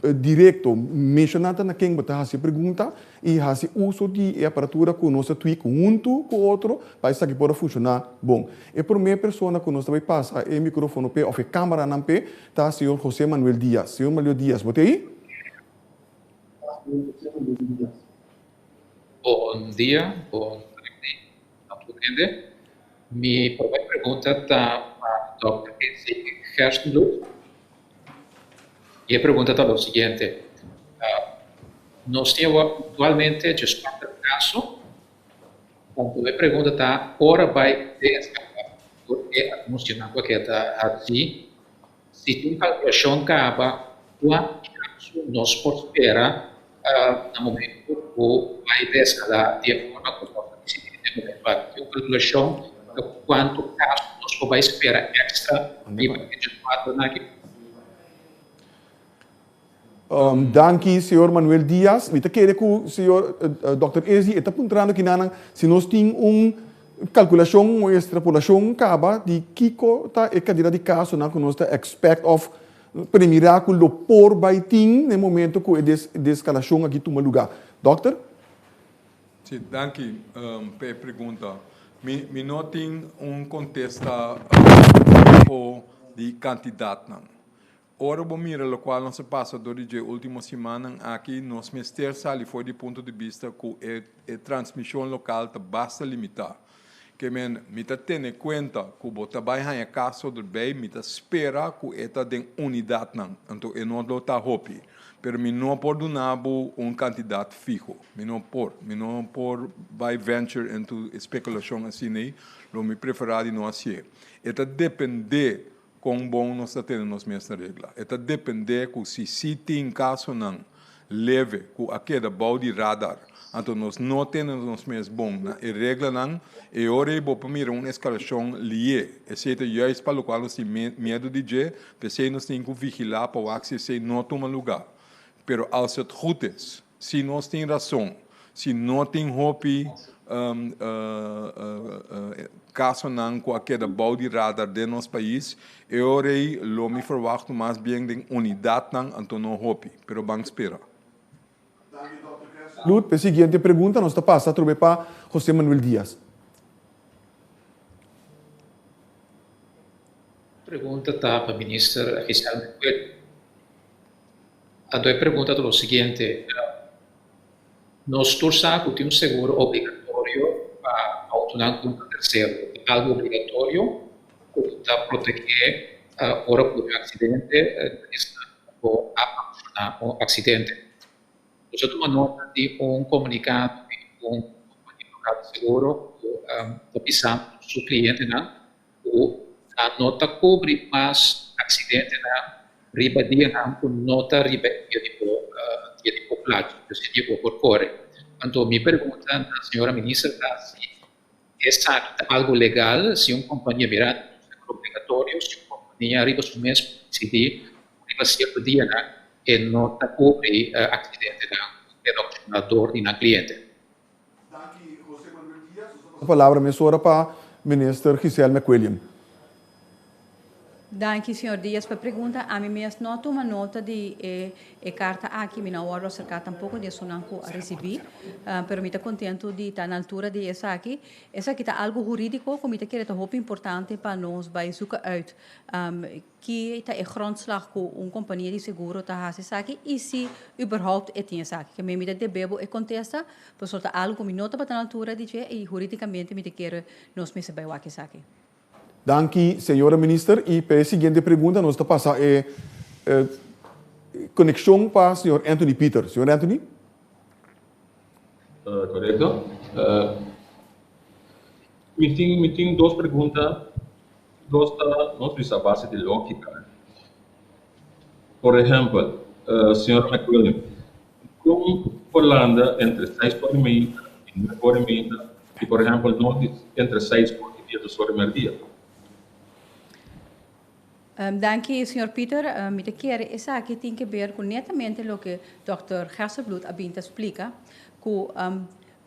Speaker 1: direkto. Menshoná ta na ken bo ta hasi e pregunta i hasi uso di e aparatura ku nos a tweak huntu ku otro pa esaki por a funshoná bon. E promé persona ku nos ta bai pasa e mikrofono p'e òf e kámaranan p'e ta señor José Manuel Diaz. Señor Manuel Diaz, bo ta ei?
Speaker 5: Bon dia, bon tardi na tur hende. Mi prome pregunta ta pa Dòkter Izzy Gerstenbluth. I e pregunta ta lo siguiente, Nos tin awor aktualmente djeskuater kaso, anto e pregunta ta ora bai deeskalá tur e anunsionan ku a keda hasi, Si tin kalkulashon kaba, kuantu kaso nos por spera na momentu ku bai deskalá di e forma ku nos a disidí den momentu aki? Tin un kalkulashon ta kuantu kaso nos por bai spera èkstra riba e djeskuaternan aki?
Speaker 1: Danki señor Manuel Diaz. Mi ta kere ku señor Dòkter Ezi e ta puntrando kinanan si nos tin un kalkulashon o estrapolashon kaba di kiko ta e kantidat di kasonan ku nos ta expect òf premirá ku lo por bai tin na e momento ku e deskalashon aki tuma lugá. Dòkter?
Speaker 2: Si, danki pa e pregunta. Mi no tin un kontesta fiho di kantidatnan. Ora bo mira lokual nos a pasa dor di dje último simannan aki, nos mester sali for di punto di bista ku e e transmishon lokal ta basta limitá. Ke men, mi ta tene kuenta ku bo ta bai haña kaso derbei, mi ta spera ku e ta den unidatnan, anto e no lo ta hopi. Pero mi no por duna bo un kantidat fiho. Mi no por. Mi no por bai venture into spekulashon asin'ei, lo mi preferá di no hasié. E ta dependé Kon bon nos ta tene nos mes na regla? E ta dependé ku si si tin kasonan leve ku a keda bou di radar, anto nos no tene nos mes bon na e reglanan, e ora ei bo por mira un eskalashon lié. Esei ta juist pa lokual nos tin miedu di dje, p'esei nos tin ku vigilá pa wak si esei no tuma lugá. Pero als het goed is, Si nos tin rason, si no tin hopi kasonan ku a keda bou di radar den nos pais, e ora ei lo mi ferwachtu mas bien den unidatnan, anto no hopi. Pero ban spera.
Speaker 1: Salud. P'e siguiente pregunta nos ta pasa atrobe pa José Manuel Diaz.
Speaker 5: Pregunta ta pa Minister Giselle Miguel. Anto e pregunta ta lo siguiente, Nos tur sa ku tin un seguro obligatorio pa outonan kontra tersero. Ta algu obligatorio ku ta protegé ora ku tin un aksidente esnan ku a ocasioná un aksidente. Nos a tuma nota di un komunikado di un kompania lokal di seguro ku ta bisando su klientenan ku nan no ta kubri mas aksidentenan riba dianan ku no ta riba e dia di bo dia di bo plachi, dus e dia ku bo por kore. Anto mi pregunta na señora minister ta si esaki ta algu legal, si un kompania mira un seguro obligatorio, si un kompania riba su mes por disidí ku riba sierto dianan e no ta kubri aksidentenan ku keda ocasioná dor di nan kliente.
Speaker 1: Danki Jose Manuel Diaz. Nos ta pasa palabra mesora pa Minister Giselle McWilliam.
Speaker 3: Danki señor Diaz pa e pregunta. Ami mes no a tuma nota di e e karta aki. Mi no a wòrdu aserká tampoko di esunnan ku a risibí. Pero mi ta kontentu di ta na altura di esaki. Esaki ta algu hurídiko ku mi ta kere ta hopi importante pa nos bai zoeken uit. Ki ta e grondslag ku un kompania di seguro ta hasi esaki i si überhaupt e tin esaki? Ke mi ta debe bo e kontesta, pasobra ta algu ku mi no tabata na altura di dje i huridikamente mi ta kere nos mester bai wak esaki.
Speaker 1: Danki señora Minister i pa e siguiente pregunta nos ta pasa e konekshon pa señor Anthony Pieter. Señor Anthony.
Speaker 6: Korekto. Mi tin mi tin dos pregunta. Dos ta nos bisa a base di lógika. Por ehèmpel, señor McWilliam, kon por landa entre seis ora i meinta i nuebe ora i meinta i por ehèmpel no entre seis ora i diesdos ora i mèrdia?
Speaker 3: Danki, señor Pieter. Mi ta kere esaki tin ke ber ku netamente loke dòkter Gerstenbluth a bin ta splika, ku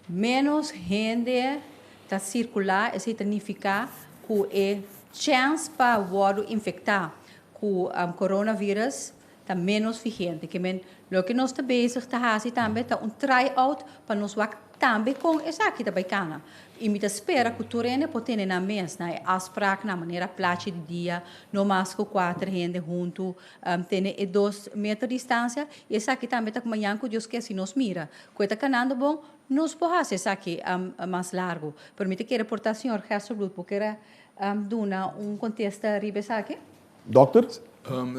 Speaker 3: ménos hende ta sirkulá, esei ta nifiká ku e chèns pa wòrdu infektá ku coronavirus ta ménos vigente. Ke men, loke nos ta bezig ta hasi tambe ta un try out pa nos wak tambe kon esaki ta bai kana. I mi ta spera ku tur hende por tene nan mes na e afspraaknan, manera plachi di dia, no mas ku kuater hende huntu, tene e dos meter distansia. I esaki tambe ta mañan ku Dios ke si nos mira ku e ta kanando bon, nos por hasi esaki mas largu. Pero mi ta kere por ta señor Gerstelbloed bo kere duna un kontesta riba esaki?
Speaker 1: Dokter?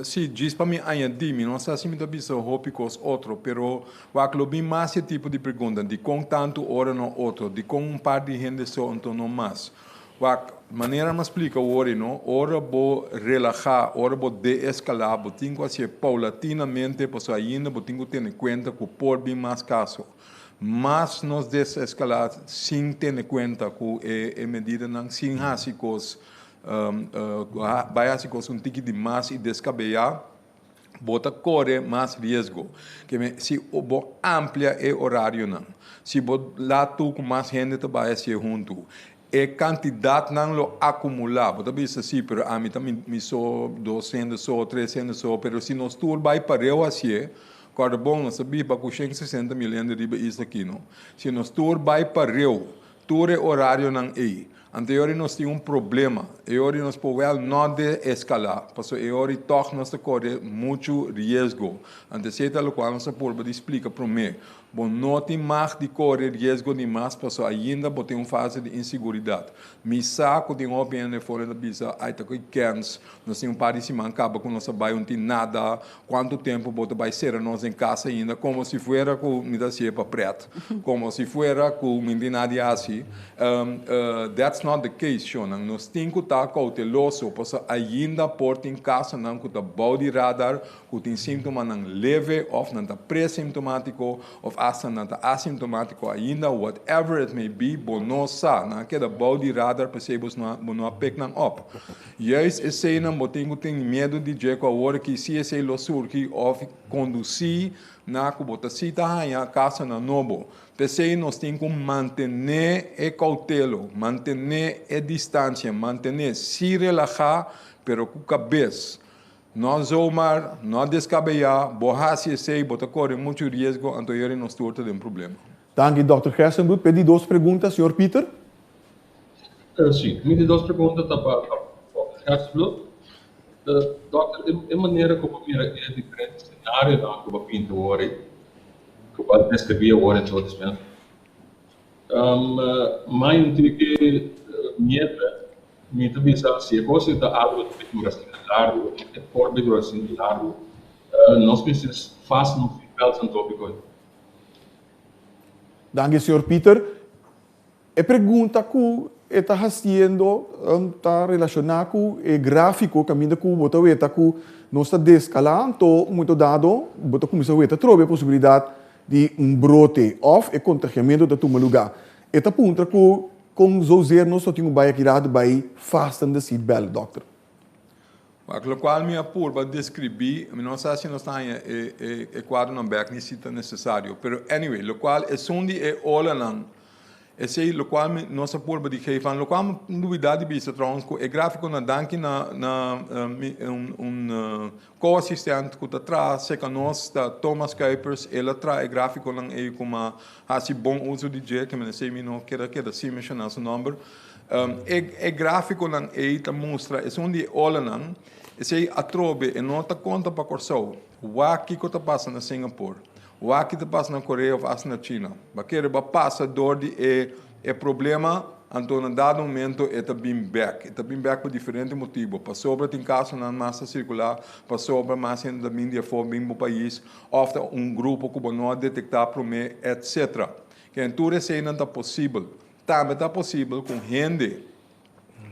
Speaker 2: Sí, djis pa mi añadí, mi no sa si mi ta bisa hopi kos otro, pero wak lo bin mas e tipo di pregunta, dikon tantu ora no otro, dikon un par di hende so anto no mas? Wak, manera mi a splika awor no, ora bo relahá, ora bo deeskalá, bo tin ku hasié paulatinamente pasobra ainda bo tin ku tene kuenta ku por bin mas kaso. Mas nos deseskalá sin tene kuenta ku e medidanan, sin hasi kos Bai hasi kos un tiki di mas i deskabeyá, bo ta kore mas riesgo. Ke men, si bo amplia e orarionan, si bo laat tur ku mas hende ta bai hasié huntu, e kantidatnan lo akumulá. Bo ta bisa, sí, pero ami ta mi so, dos hende so, tres hende so, pero si nos tur bai pareu hasié, kòrda bon, nos ta biba ku shen sesenta mil hende riba isla aki, no? Si nos tur bai pareu, Tur e orarionan ei. Anto e ora nos tin un problema. E ora nos por wèl no de-eskalá, pasobra e ora tòg nos ta kore muchu riesgo. Anto esei ta lokual nos a purba di splika promé. Bo no tin mag di kore riesgo di mas pasobra ainda bo tin un fase di inseguridat. Mi sa ku tin hopi hende afora ta bisa, ai ta koe kèns, nos tin un par di siman kaba ku nos a bai, un tin nada, Cuanto tempo bo ta bay cera nos den casa ainda como si fuera cu mi ta hacié pa pret, como si fuera cu mi tin nada di haci. That's not the case, shownan. Nos tin cu ta cauteloso pasobra ainda por tin casonan cu ta bou di radar cu tin sintomanan leve of nan ta pre-simptomatico of hasta nan ta asintomatico ainda, whatever it may be, bo no sa. Nan a keda bou di radar p'esey bo no a pick nan up. Juist eseinan bo tin ku tin miedu di dje ku awor aki si esei lo surgi òf kondusí na ku bo ta si ta haña kasonan nobo. P'esei nos tin ku mantené e koutelo, mantené e distansia, mantené si relahá pero ku kabes. No zomaar, no deskabeyá, bo hasi esei bo ta kore muchu riesgo anto yori nos tur ta den problema.
Speaker 1: Danki Dòkter Gerstenbluth. P'e di dos pregunta, señor Pieter.
Speaker 6: Sí, mi di dos pregunta ta pa Dòkter Gerstenbluth. Dòkter, e manera ku bo mira e diferente senarionan ku bo a pinta awor ei, ku bo a deskribí awor en todo esnan, mai un tiki miedu, mi ta bisa si e kos ei ta algu ku ta dura asina largu, e por dura asina largu, nos mester fasten nos seatbelts anto bikos.
Speaker 1: Danki señor Pieter. E pregunta ku e ta hasiendo ta relashoná ku e gráfiko kaminda ku bo ta weta ku nos ta deskalá anto un momento dado bo ta kuminsá weta atrobe e posibilidat di un brote òf e kontagiamentu ta tuma lugá. E ta puntra ku kon zozeer nos lo tin ku bai aki rato bai fasten de seat belt, dòkter.
Speaker 2: Wak, lokual mi a purba deskribí, mi no sa si nos ta haña e e e kuadronan bèk ni si ta nesesario, pero anyway, lokual esun di e olanan, esei lokual mi nos a purba di geef aan, lokual mi lubidá di bisa trouwens ku e gráfikonan danki na na mi un un ko-asistent ku ta traha serka nos ta Thomas Kuipers, el a traha e gráfikonan ei ku mi a hasi bon uso di dje, ke mi esei mi no keda keda sin menshoná su nòmber. E e gráfikonan ei ta mustra esun di e olanan, esei atrobe e no ta konta pa Kòrsou. Wak kiko ta pasa na Singapore, wak ki ta pasa na Korea òf asta na China. Bo a kere bo a pasa dor di e e problema, anto na dado momento e ta bin bèk. E ta bin bèk pa diferente motibu, pasobra tin kasonan mas ta sirkulá, pasobra mas hende ta bin di afó bin bo pais, òf ta un grupo ku bo no a detektá promé, etcetera. Ken tur eseinan ta posibel. Tambe ta posibel ku hende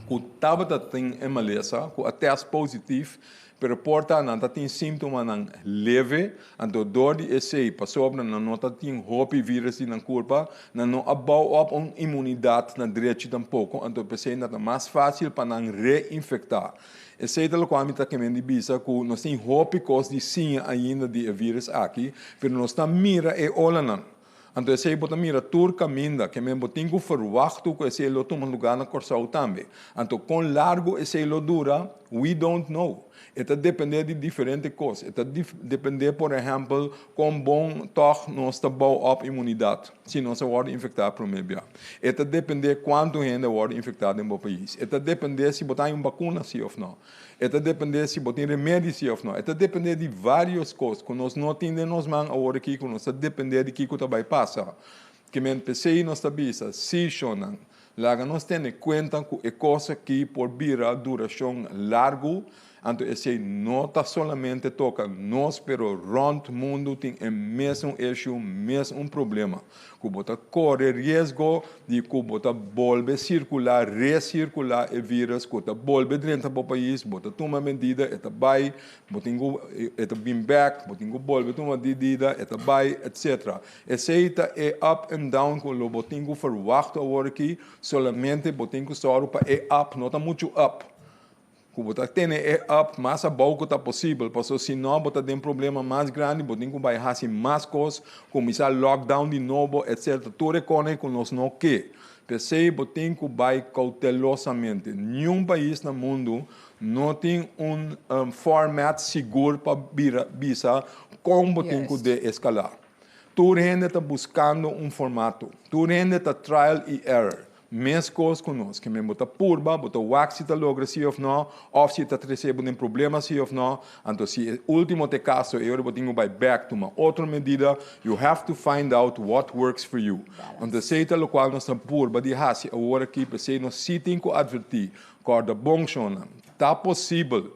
Speaker 2: ku tabata tin e malesa, ku a tèst positif, pero por ta nan ta tin símptomanan leve, anto dor di esei, pasobra nan no ta tin hopi vírus di nan kurpa, nan no a bou op un inmunidat na drechi tampoko, anto p'esei nan ta mas fásil pa nan reinfektá. Esei ta lokual mi ta kemen di bisa ku nos tin hopi kos di siña ainda di e vírus aki, pero nos ta mira e olanan. Anto esei bo ta mira tur kaminda, ke men bo tin ku ferwachtu ku esei lo tuma lugá na Kòrsou tambe. Anto kon largu esei lo dura, we don't know. E ta dependé di diferente kos. E ta dependé por ehèmpel kon bon tòg nos ta bou òp imunidat si nos a wòrdu infektá promé bia. E ta dependé kuantu hende a wòrdu infektá den bo pais. E ta dependé si bo ta haña un bakuna si òf nò. E ta dependé si bo tin remedi si òf no. E ta dependé di vários kos ku nos no tin den nos man awor aki, ku nos ta dependé di kiko ta bai pasa. Ke men p'esei nos ta bisa, sí, shonnan, laga nos tene kuenta ku e kos aki por bira durashon largu, anto esei no ta solamente toka nos, pero rònt mundu tin e mesun issue, mesun problema. Ku bo ta kore riesgo di ku bo ta bolbe sirkulá, resirkulá e vírus ku ta bolbe drenta bo pais, bo ta tuma medida, e ta bai, bo tin ku e ta bin bèk, bo tin ku bolbe tuma medida, e ta bai, etcetera. Esei ta e up and down ku lo bo tin ku ferwachtu awor aki, solamente bo tin ku sòru pa e up no ta muchu up. Ku bo ta tene e up mas abou ku ta posibel, paso si no bo ta den problema mas grandi, bo tin ku bai hasi mas kos, kuminsá lockdown di nobo, etcetera. Tur e kosnan ku nos no ke. P'esei bo tin ku bai koutelosamente. Niun pais na mundu no tin un format sigur pa bira bisa kon bo tin ku deeskalá. Tur hende ta buskando un formato. Tur hende ta trial i error. Meskos ku nos, ke men bo ta purba, bo ta wak si ta logra si òf nò, òf si e ta trese bo den problema si òf nò. Anto si e último ta e kaso, e ora bo tin ku bai bèk tuma otro medida. You have to find out what works for you. Anto esei ta lokual nos ta purba di hasi awor aki, p'esei nos si tin ku atvertí, kòrda bon shonnan, ta posibel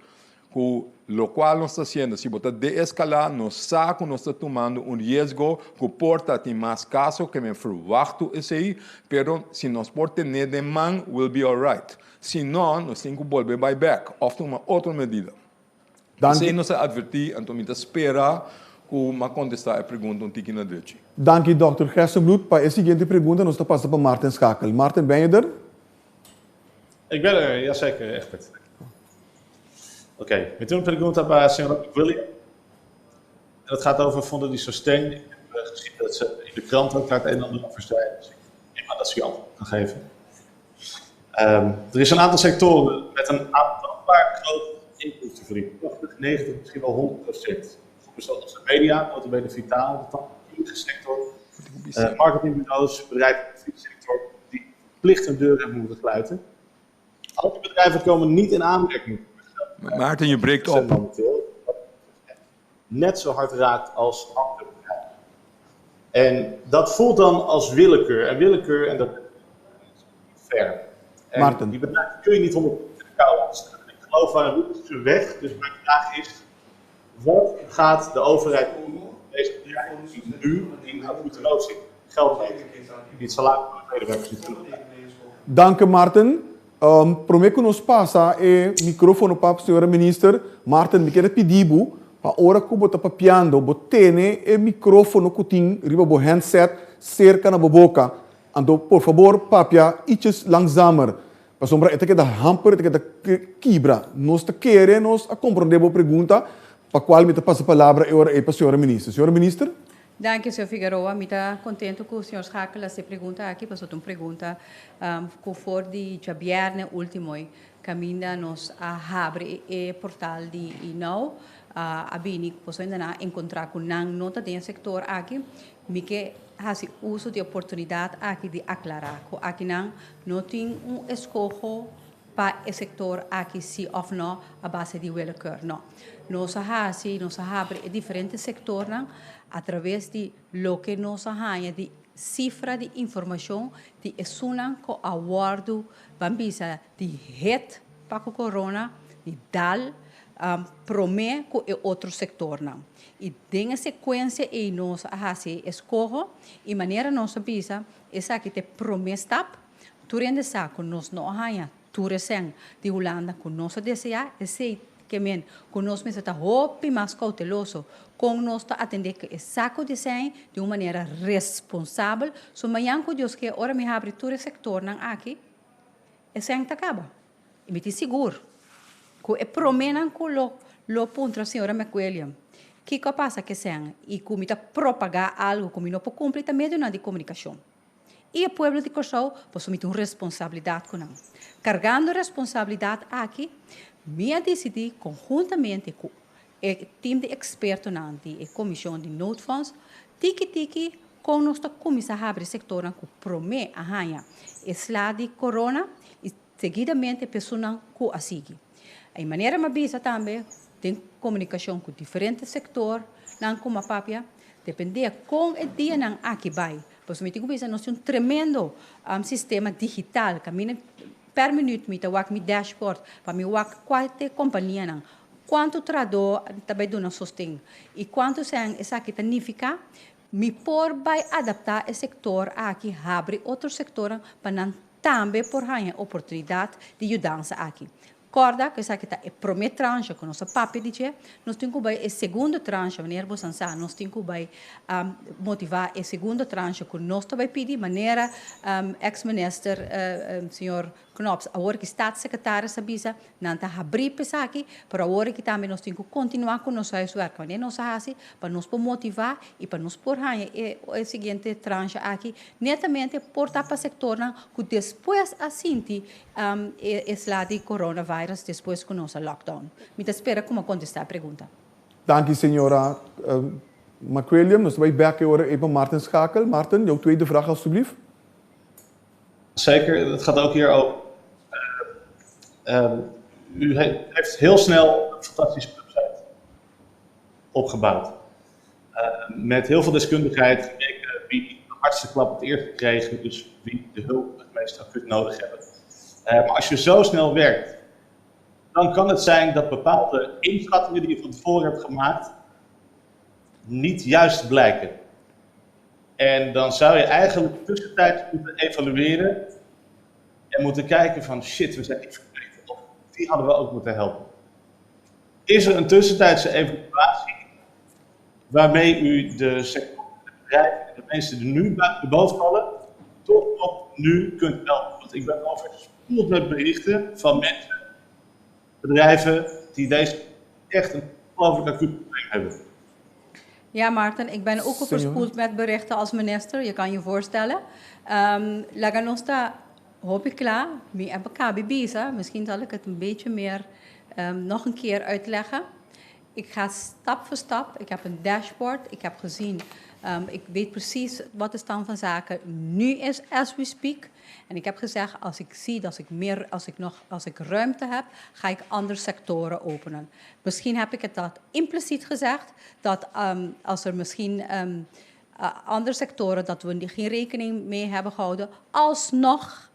Speaker 2: Ku lokual nos ta hasiendo, si bo ta deeskalá, nos sa ku nos ta tumando un riesgo ku por ta tin mas kaso ke men ferwachtu esei, pero si nos por ten'é den man, we'll be alright. Si no, nos tin ku bolbe bai bèk òf tuma otro medida. Esei nos a atvertí, anto mi ta spera ku m'a kontestá e pregunta un tiki na drechi.
Speaker 1: Danki Dòkter Gerstenbluth. Pa e siguiente pregunta nos ta pasa pa Maarten Schakel. Maarten, ben je der?
Speaker 7: Ik ben er, jazeker, Egbert. Oké, okay. Mi tin un pregunta pa señor William. En dat gaat over fondo di sosten. Ik heb eh, gezien dat ze in de krant ook daar het een en ander over zei. Dus ik neem aan dat ze u antwoord kan geven. Um, er is een aantal sectoren met een aantoonbaar groot inkomstenverlies. 80, 90, misschien wel 100 procent. Zoals de media, notabene vitaal, de tandheelkundige sector, uh, marketingbureaus, bedrijven in de fietssector, die verplicht hun deuren hebben moeten sluiten. Al die bedrijven komen niet in aanmerking.
Speaker 2: Maarten, je breekt op.
Speaker 7: Momenteel, net zo hard raakt als andere bedrijven. En dat voelt dan als willekeur. En willekeur, en dat is niet fair. En
Speaker 1: Maarten.
Speaker 7: Die bedrijven kun je niet 100% de kou laten staan. Ik geloof waar een route is weg. Dus mijn vraag is, wat gaat de overheid doen om deze bedrijven die nu in acute nood zitten? Geld geven, die het salaris van de medewerkers niet kunnen betalen.
Speaker 1: Danki Martin. Um, prome ku nos pasa e mikrofono pa señora minister, Martin, mi kier a pidi bo pa ora ku bo ta papiando, bo tene e mikrofono ku tin riba bo handset serka na bo boka. Anto, por fabor, papia iches langzamer. Pasobra e ta keda hamper, e ta keda kibra. Nos ta kere, nos a komprondé bo pregunta, pa kual mi ta pasa palabra e ora ei pa señora minister. Señora minister?
Speaker 3: Danki, señor Figueroa. Mi ta contento cu señor Schakel a haci e pregunta aki, pasobra ta un pregunta cu for di djabierne ultimo caminda nos a habri e portal di INAU a bini pasobra nan a encontra cu nan no ta den e sector aki. Mi ke haci uso di e oportunidad aki di aclara cu akinan no tin un escoho pa e sector aki si of no a base di willekeur. No. Nos a haci, nos a habri e diferente sectornan a traves di loke nos a haña di cifra di informacion di esunnan cu a wordo, ban bisa, di hit pa cu corona, di dal prome cu e otro sectornan. Y den e secuencia ey nos a haci e escoho y manera nos a bisa esaki ta e prome stap. Tur hende sa cu nos no a haña. Tur esèn di Hulanda ku nos a deseá, esei ke men ku nos mester ta hopi mas kouteloso kon nos ta atendé ku e saku di esèn di un manera responsabel. So mañan ku Dios ke ora mi habri tur e sektornan aki, esèn ta kaba. I mi tin sigur ku e proménan ku lo lo puntra señora McWilliam kiko a pasa ku esèn i ku mi ta propagá algu ku mi no por kumpli ta medionan di komunikashon. I e pueblo di Kòrsou pasobra mi tin un responsabilidat ku nan. Kargando e responsabilidat aki, mi a disidí konhuntamente ku e tim di ekspertonan di e Komishon di Noodfonds, tiki tiki kon nos ta kuminsá habri sektornan ku promé a haña e sla di korona i seguidamente personan ku a sigui. E manera mi a bisa tambe den komunikashon ku diferente sektornan ku mi a papia, dependé kon e dianan aki bai, Pasobra mi tin ku bisa nos tin un tremendo sistema digital kaminda per minuut mi ta wak mi dashboard pa mi wak kua ta e kompanianan, kuantu trahadó ta bai duna sosten i kuantu sèn esaki ta nifiká. Mi por bai adaptá e sektor aki, habri otro sektornan pa nan tambe por haña oportunidat di yudansa aki. Kòrda ku esaki ta e promé tranche ku nos a papia di dje. Nos tin ku bai e segundo tranche, manera boso a sa, nos tin ku bai motivá e segundo tranche ku nos ta bai pidi, manera eks minister señor Knops, awor ki staatssecretaris a bisa, nan ta habrí pa esaki, pero awor aki tambe nos tin ku kontinuá ku nos huiswerk, manera nos a hasi pa nos por motivá i pa nos por haña e siguiente tranche aki, netamente por ta pa sektornan ku despues a sinti E sla di coronavirus despues cu nos a lockdown? Mi ta spera cu mi a contesta e pregunta.
Speaker 1: Danki señora McWilliam. Nos ta bai bek e ora ei pa Maarten Schakel. Maarten, jouw tweede vraag alstublieft.
Speaker 7: Zeker, het gaat ook hier over. U heeft heel snel een fantastische website opgebouwd. Met heel veel deskundigheid gekeken wie de hardste klap het eerst kreeg, dus wie de hulp het meest acuut nodig hebben. Maar als je zo snel werkt, dan kan het zijn dat bepaalde inschattingen die je van tevoren hebt gemaakt, niet juist blijken. En dan zou je eigenlijk tussentijds moeten evalueren en moeten kijken van shit, we zijn iets vergeten of die hadden we ook moeten helpen. Is er een tussentijdse evaluatie waarmee u de sectoren, de bedrijven en de mensen die nu buiten de boot vallen, toch nog nu kunt helpen? Want ik ben overspoeld met berichten van mensen, bedrijven die deze echt een ongelooflijk acuut probleem hebben.
Speaker 3: Ja, Maarten, ik ben ook overspoeld met berichten als minister, je kan je voorstellen. Laga nos ta hopi kla, mi a kabi bisa, misschien zal ik het een beetje meer nog een keer uitleggen. Ik ga stap voor stap, ik heb een dashboard, ik heb gezien, ik weet precies wat de stand van zaken nu is as we speak. En ik heb gezegd, als ik zie dat ik meer, als ik nog, als ik ruimte heb, ga ik andere sectoren openen. Misschien heb ik het dat impliciet gezegd, dat als er misschien andere sectoren dat we geen rekening mee hebben gehouden, alsnog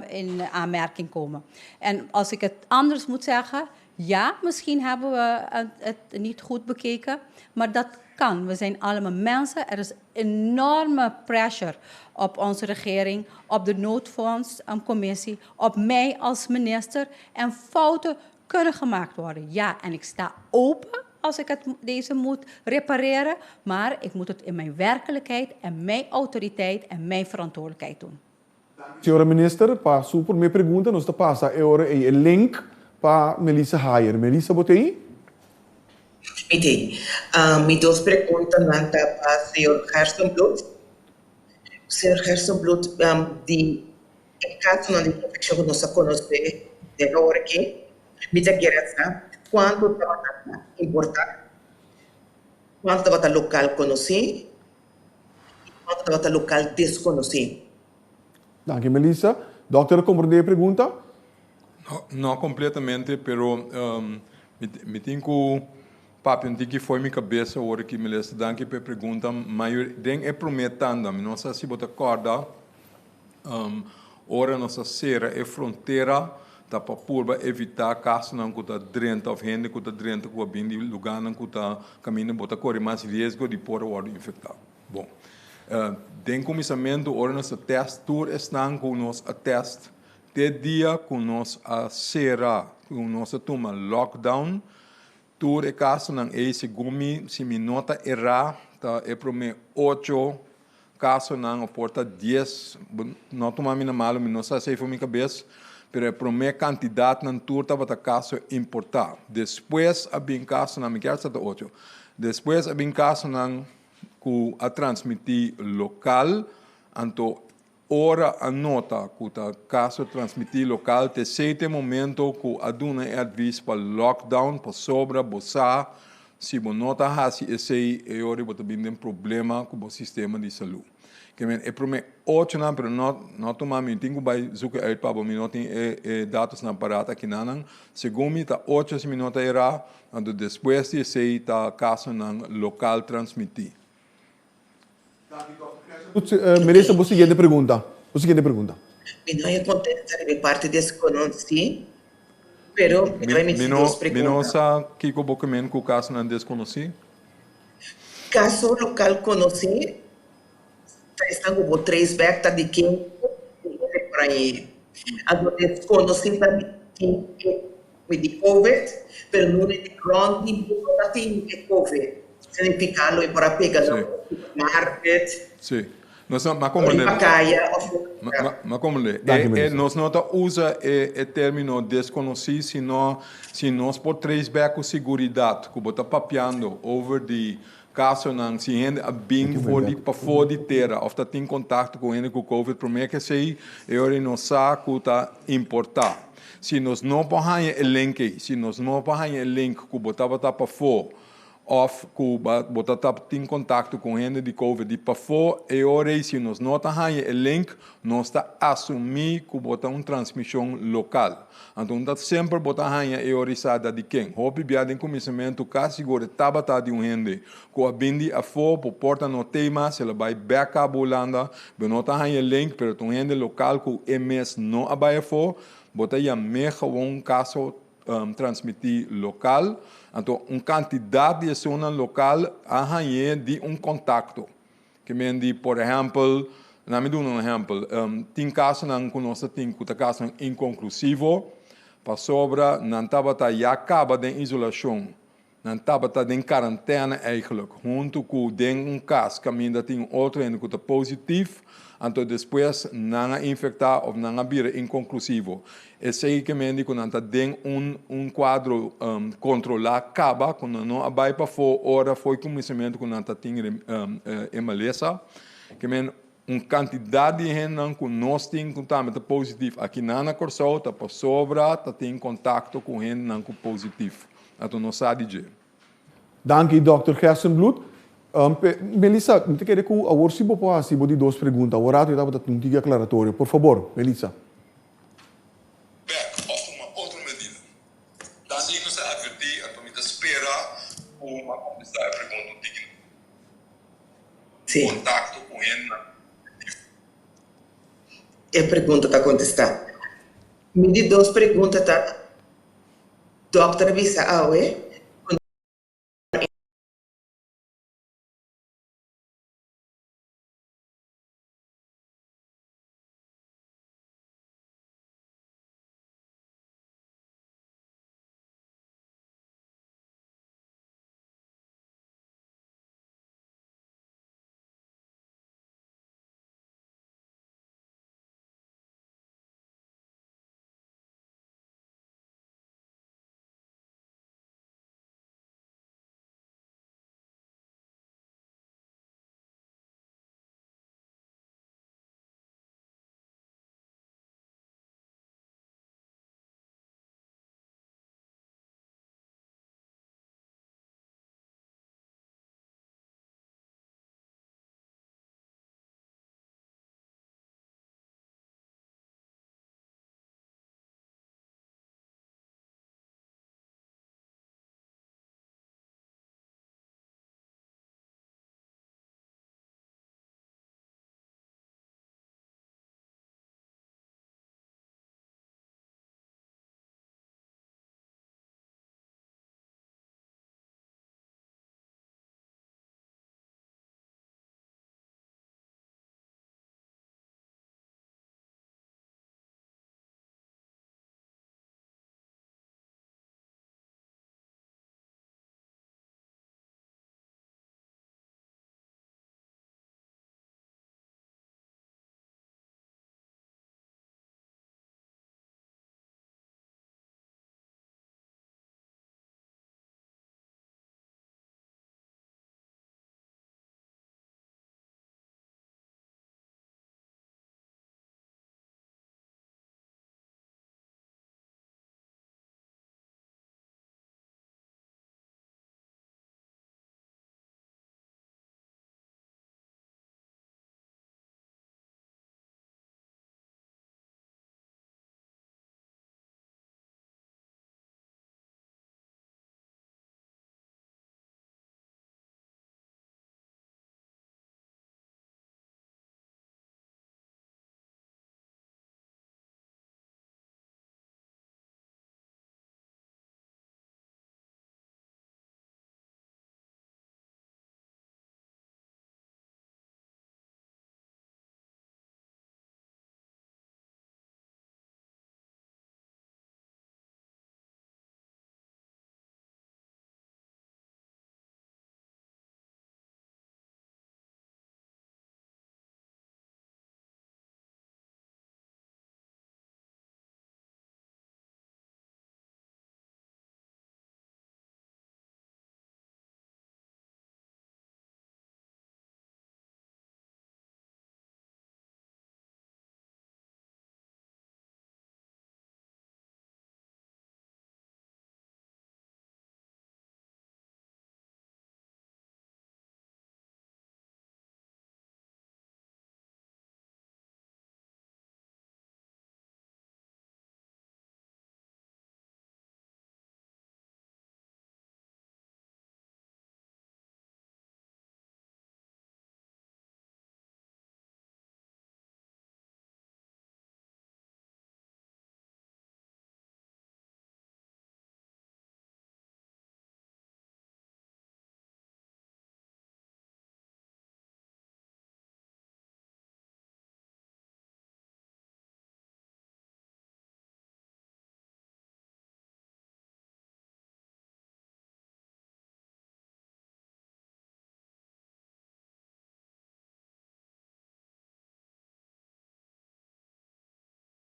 Speaker 3: in aanmerking komen. En als ik het anders moet zeggen, ja, misschien hebben we het niet goed bekeken, maar dat kan. We zijn allemaal mensen. Er is enorme pressure op onze regering, op de noodfondscommissie, op mij als minister. En fouten kunnen gemaakt worden. Ja, en ik sta open als ik het, deze moet repareren, maar ik moet het in mijn werkelijkheid en mijn autoriteit en mijn verantwoordelijkheid doen.
Speaker 1: Señora minister, pa su promé pregunta nos ta pasa e ora ei e link pa Melissa Hayer. Melissa, bo t'ei?
Speaker 8: Mi t'ei. Mi dos preguntanan ta pa señor Gerstenbluth. Señor Gerstenbluth, di e kasonan di infekshon ku nos a konosé den awor aki, mi ta kere sa kuantu tabata importá, kuantu tabata lokal konosí i kuantu tabata lokal deskonosí.
Speaker 1: Danki Melissa. Dokter a komprendé e pregunta?
Speaker 2: No, no kompletamente, pero mi tin ku papia un tiki fo'i mi kabesa ora ki Melissa. Danki pa e pregunta. Mayor, den e promé tanda, mi no sa si bo ta kòrda, Ora nos a sera e frontera ta pa purba evitá kasonan ku ta drenta òf hende ku ta drenta ku a bin di lugánan ku ta kaminda bo ta kore mas riesgo di por a wòrdu infektá. Bon, den kuminsamentu ora nos a tèst tur esnan ku nos a tèst. Te dia ku nos a sera, ku nos a tuma lockdown, tur e kasonan ei, segun mi, si mi no ta erá, ta e promé ocho kasonan òf por ta dies, no tuma mi na malu, mi no sa esei for mi kabes, pero e promé kantidatnan tur tabata kaso importá. Despues a bin kasonan, mi kier sa ta ocho, despues a bin kasonan ku a transmití lokal, anto ora a nota ku ta kaso transmití lokal te sete momento ku a duna e advis pa lockdown pasobra bo sa si bo no ta hasi esei e ora bo ta bin den problema ku bo sistema di salú. Ke men e promé ochonan pero no no tuma mi tin ku bai zoeken uit pa bo mi no tin e e datosnan parat akinanan segun mi ta ocho si mi no ta erá anto despues di esei ta kasonan lokal transmití.
Speaker 1: Melissa, bo siguiente pregunta. Bo siguiente pregunta.
Speaker 8: Mi no a contesta riba e parti desconoci, pero mi ta miti dos pregunta.
Speaker 2: Mi no sa kico bo ke men cu casonan desconoci.
Speaker 8: Caso local conoci ta esnan cu bo trace back ta di ken di hende por ahí. Anto desconoci ta di ken e di covid, pero no di rond di bo no ta tin e covid. Significa lo e por a pega na un supermarket.
Speaker 2: Sí. Nos no, ma comprende.
Speaker 8: Riba kaya of
Speaker 2: Ma, ma comprende. E, e, nos no ta usa e, e termino desconoci, sino si nos por trace back cu seguridad cu bo ta papiando over di casonan, si hende a bin for di pafó di tera of ta tin contacto cu hende cu covid prome cu esey, e ora nos sa cu ta importa. Si nos no por haña e link ey, si nos no por haña e link cu bo tabata pafó, Of ku bo ta ta tin kontakto ku un hende di covid di pafó, e ora ei si nos no ta haña e link, nos ta asumí ku bo ta un transmishon lokal. Anto un ta semper bo ta haña e ora ei sa da di ken. Hopi bia den kuminsamentu kasi sigur e tabata di un hende ku a bin di afó, bo por ta no tei mas, el a bai bèk kaba Hulanda, bo no ta haña e link, pero ta un hende lokal ku e mes no a bai afó, bo ta yam'é gewon kaso transmití lokal, anto un kantidat di esunnan lokal a hañ'é di un kontakto. Ke men di, por ehèmpel, na mi duna un ehèmpel, tin kasonan ku nos ta tin ku ta kasonan inkonklusivo pasobra nan tabata ya kaba den isolashon. Nan tabata den karantène eigenlijk, huntu ku den un kas kaminda tin un otro hende ku ta positif, anto despues nan a infektá òf nan a bira inkonklusivo. Esei ke mende ku nan ta den un un kuadro kontrolá kaba, ku nan no a bai pafó ora fo'i kuminsamentu ku nan ta tin e malesa. Ke men un kantidat di hendenan ku nos tin ku tambe ta positif aki nan na Kòrsou ta pasobra ta tin kontakto ku hendenan ku positif. Anto nos sa di dje.
Speaker 1: Danki Dòkter Gerstenbluth. Melissa, mi ta kere ku awor si bo por hasi bo di dos pregunta. Awor rato yo tabata un tiki aklaratorio. Por fabor, Melissa.
Speaker 2: Bek òf tuma otro medida. Ta así nos a advertí, anto mi ta spera ku mi a kontestá e pregunta un tiki
Speaker 8: Sí.
Speaker 2: Kontakto ku hendenan positivo.
Speaker 8: E pregunta ta kontestá. Mi di dos pregunta ta. Dòkter a bisa awe.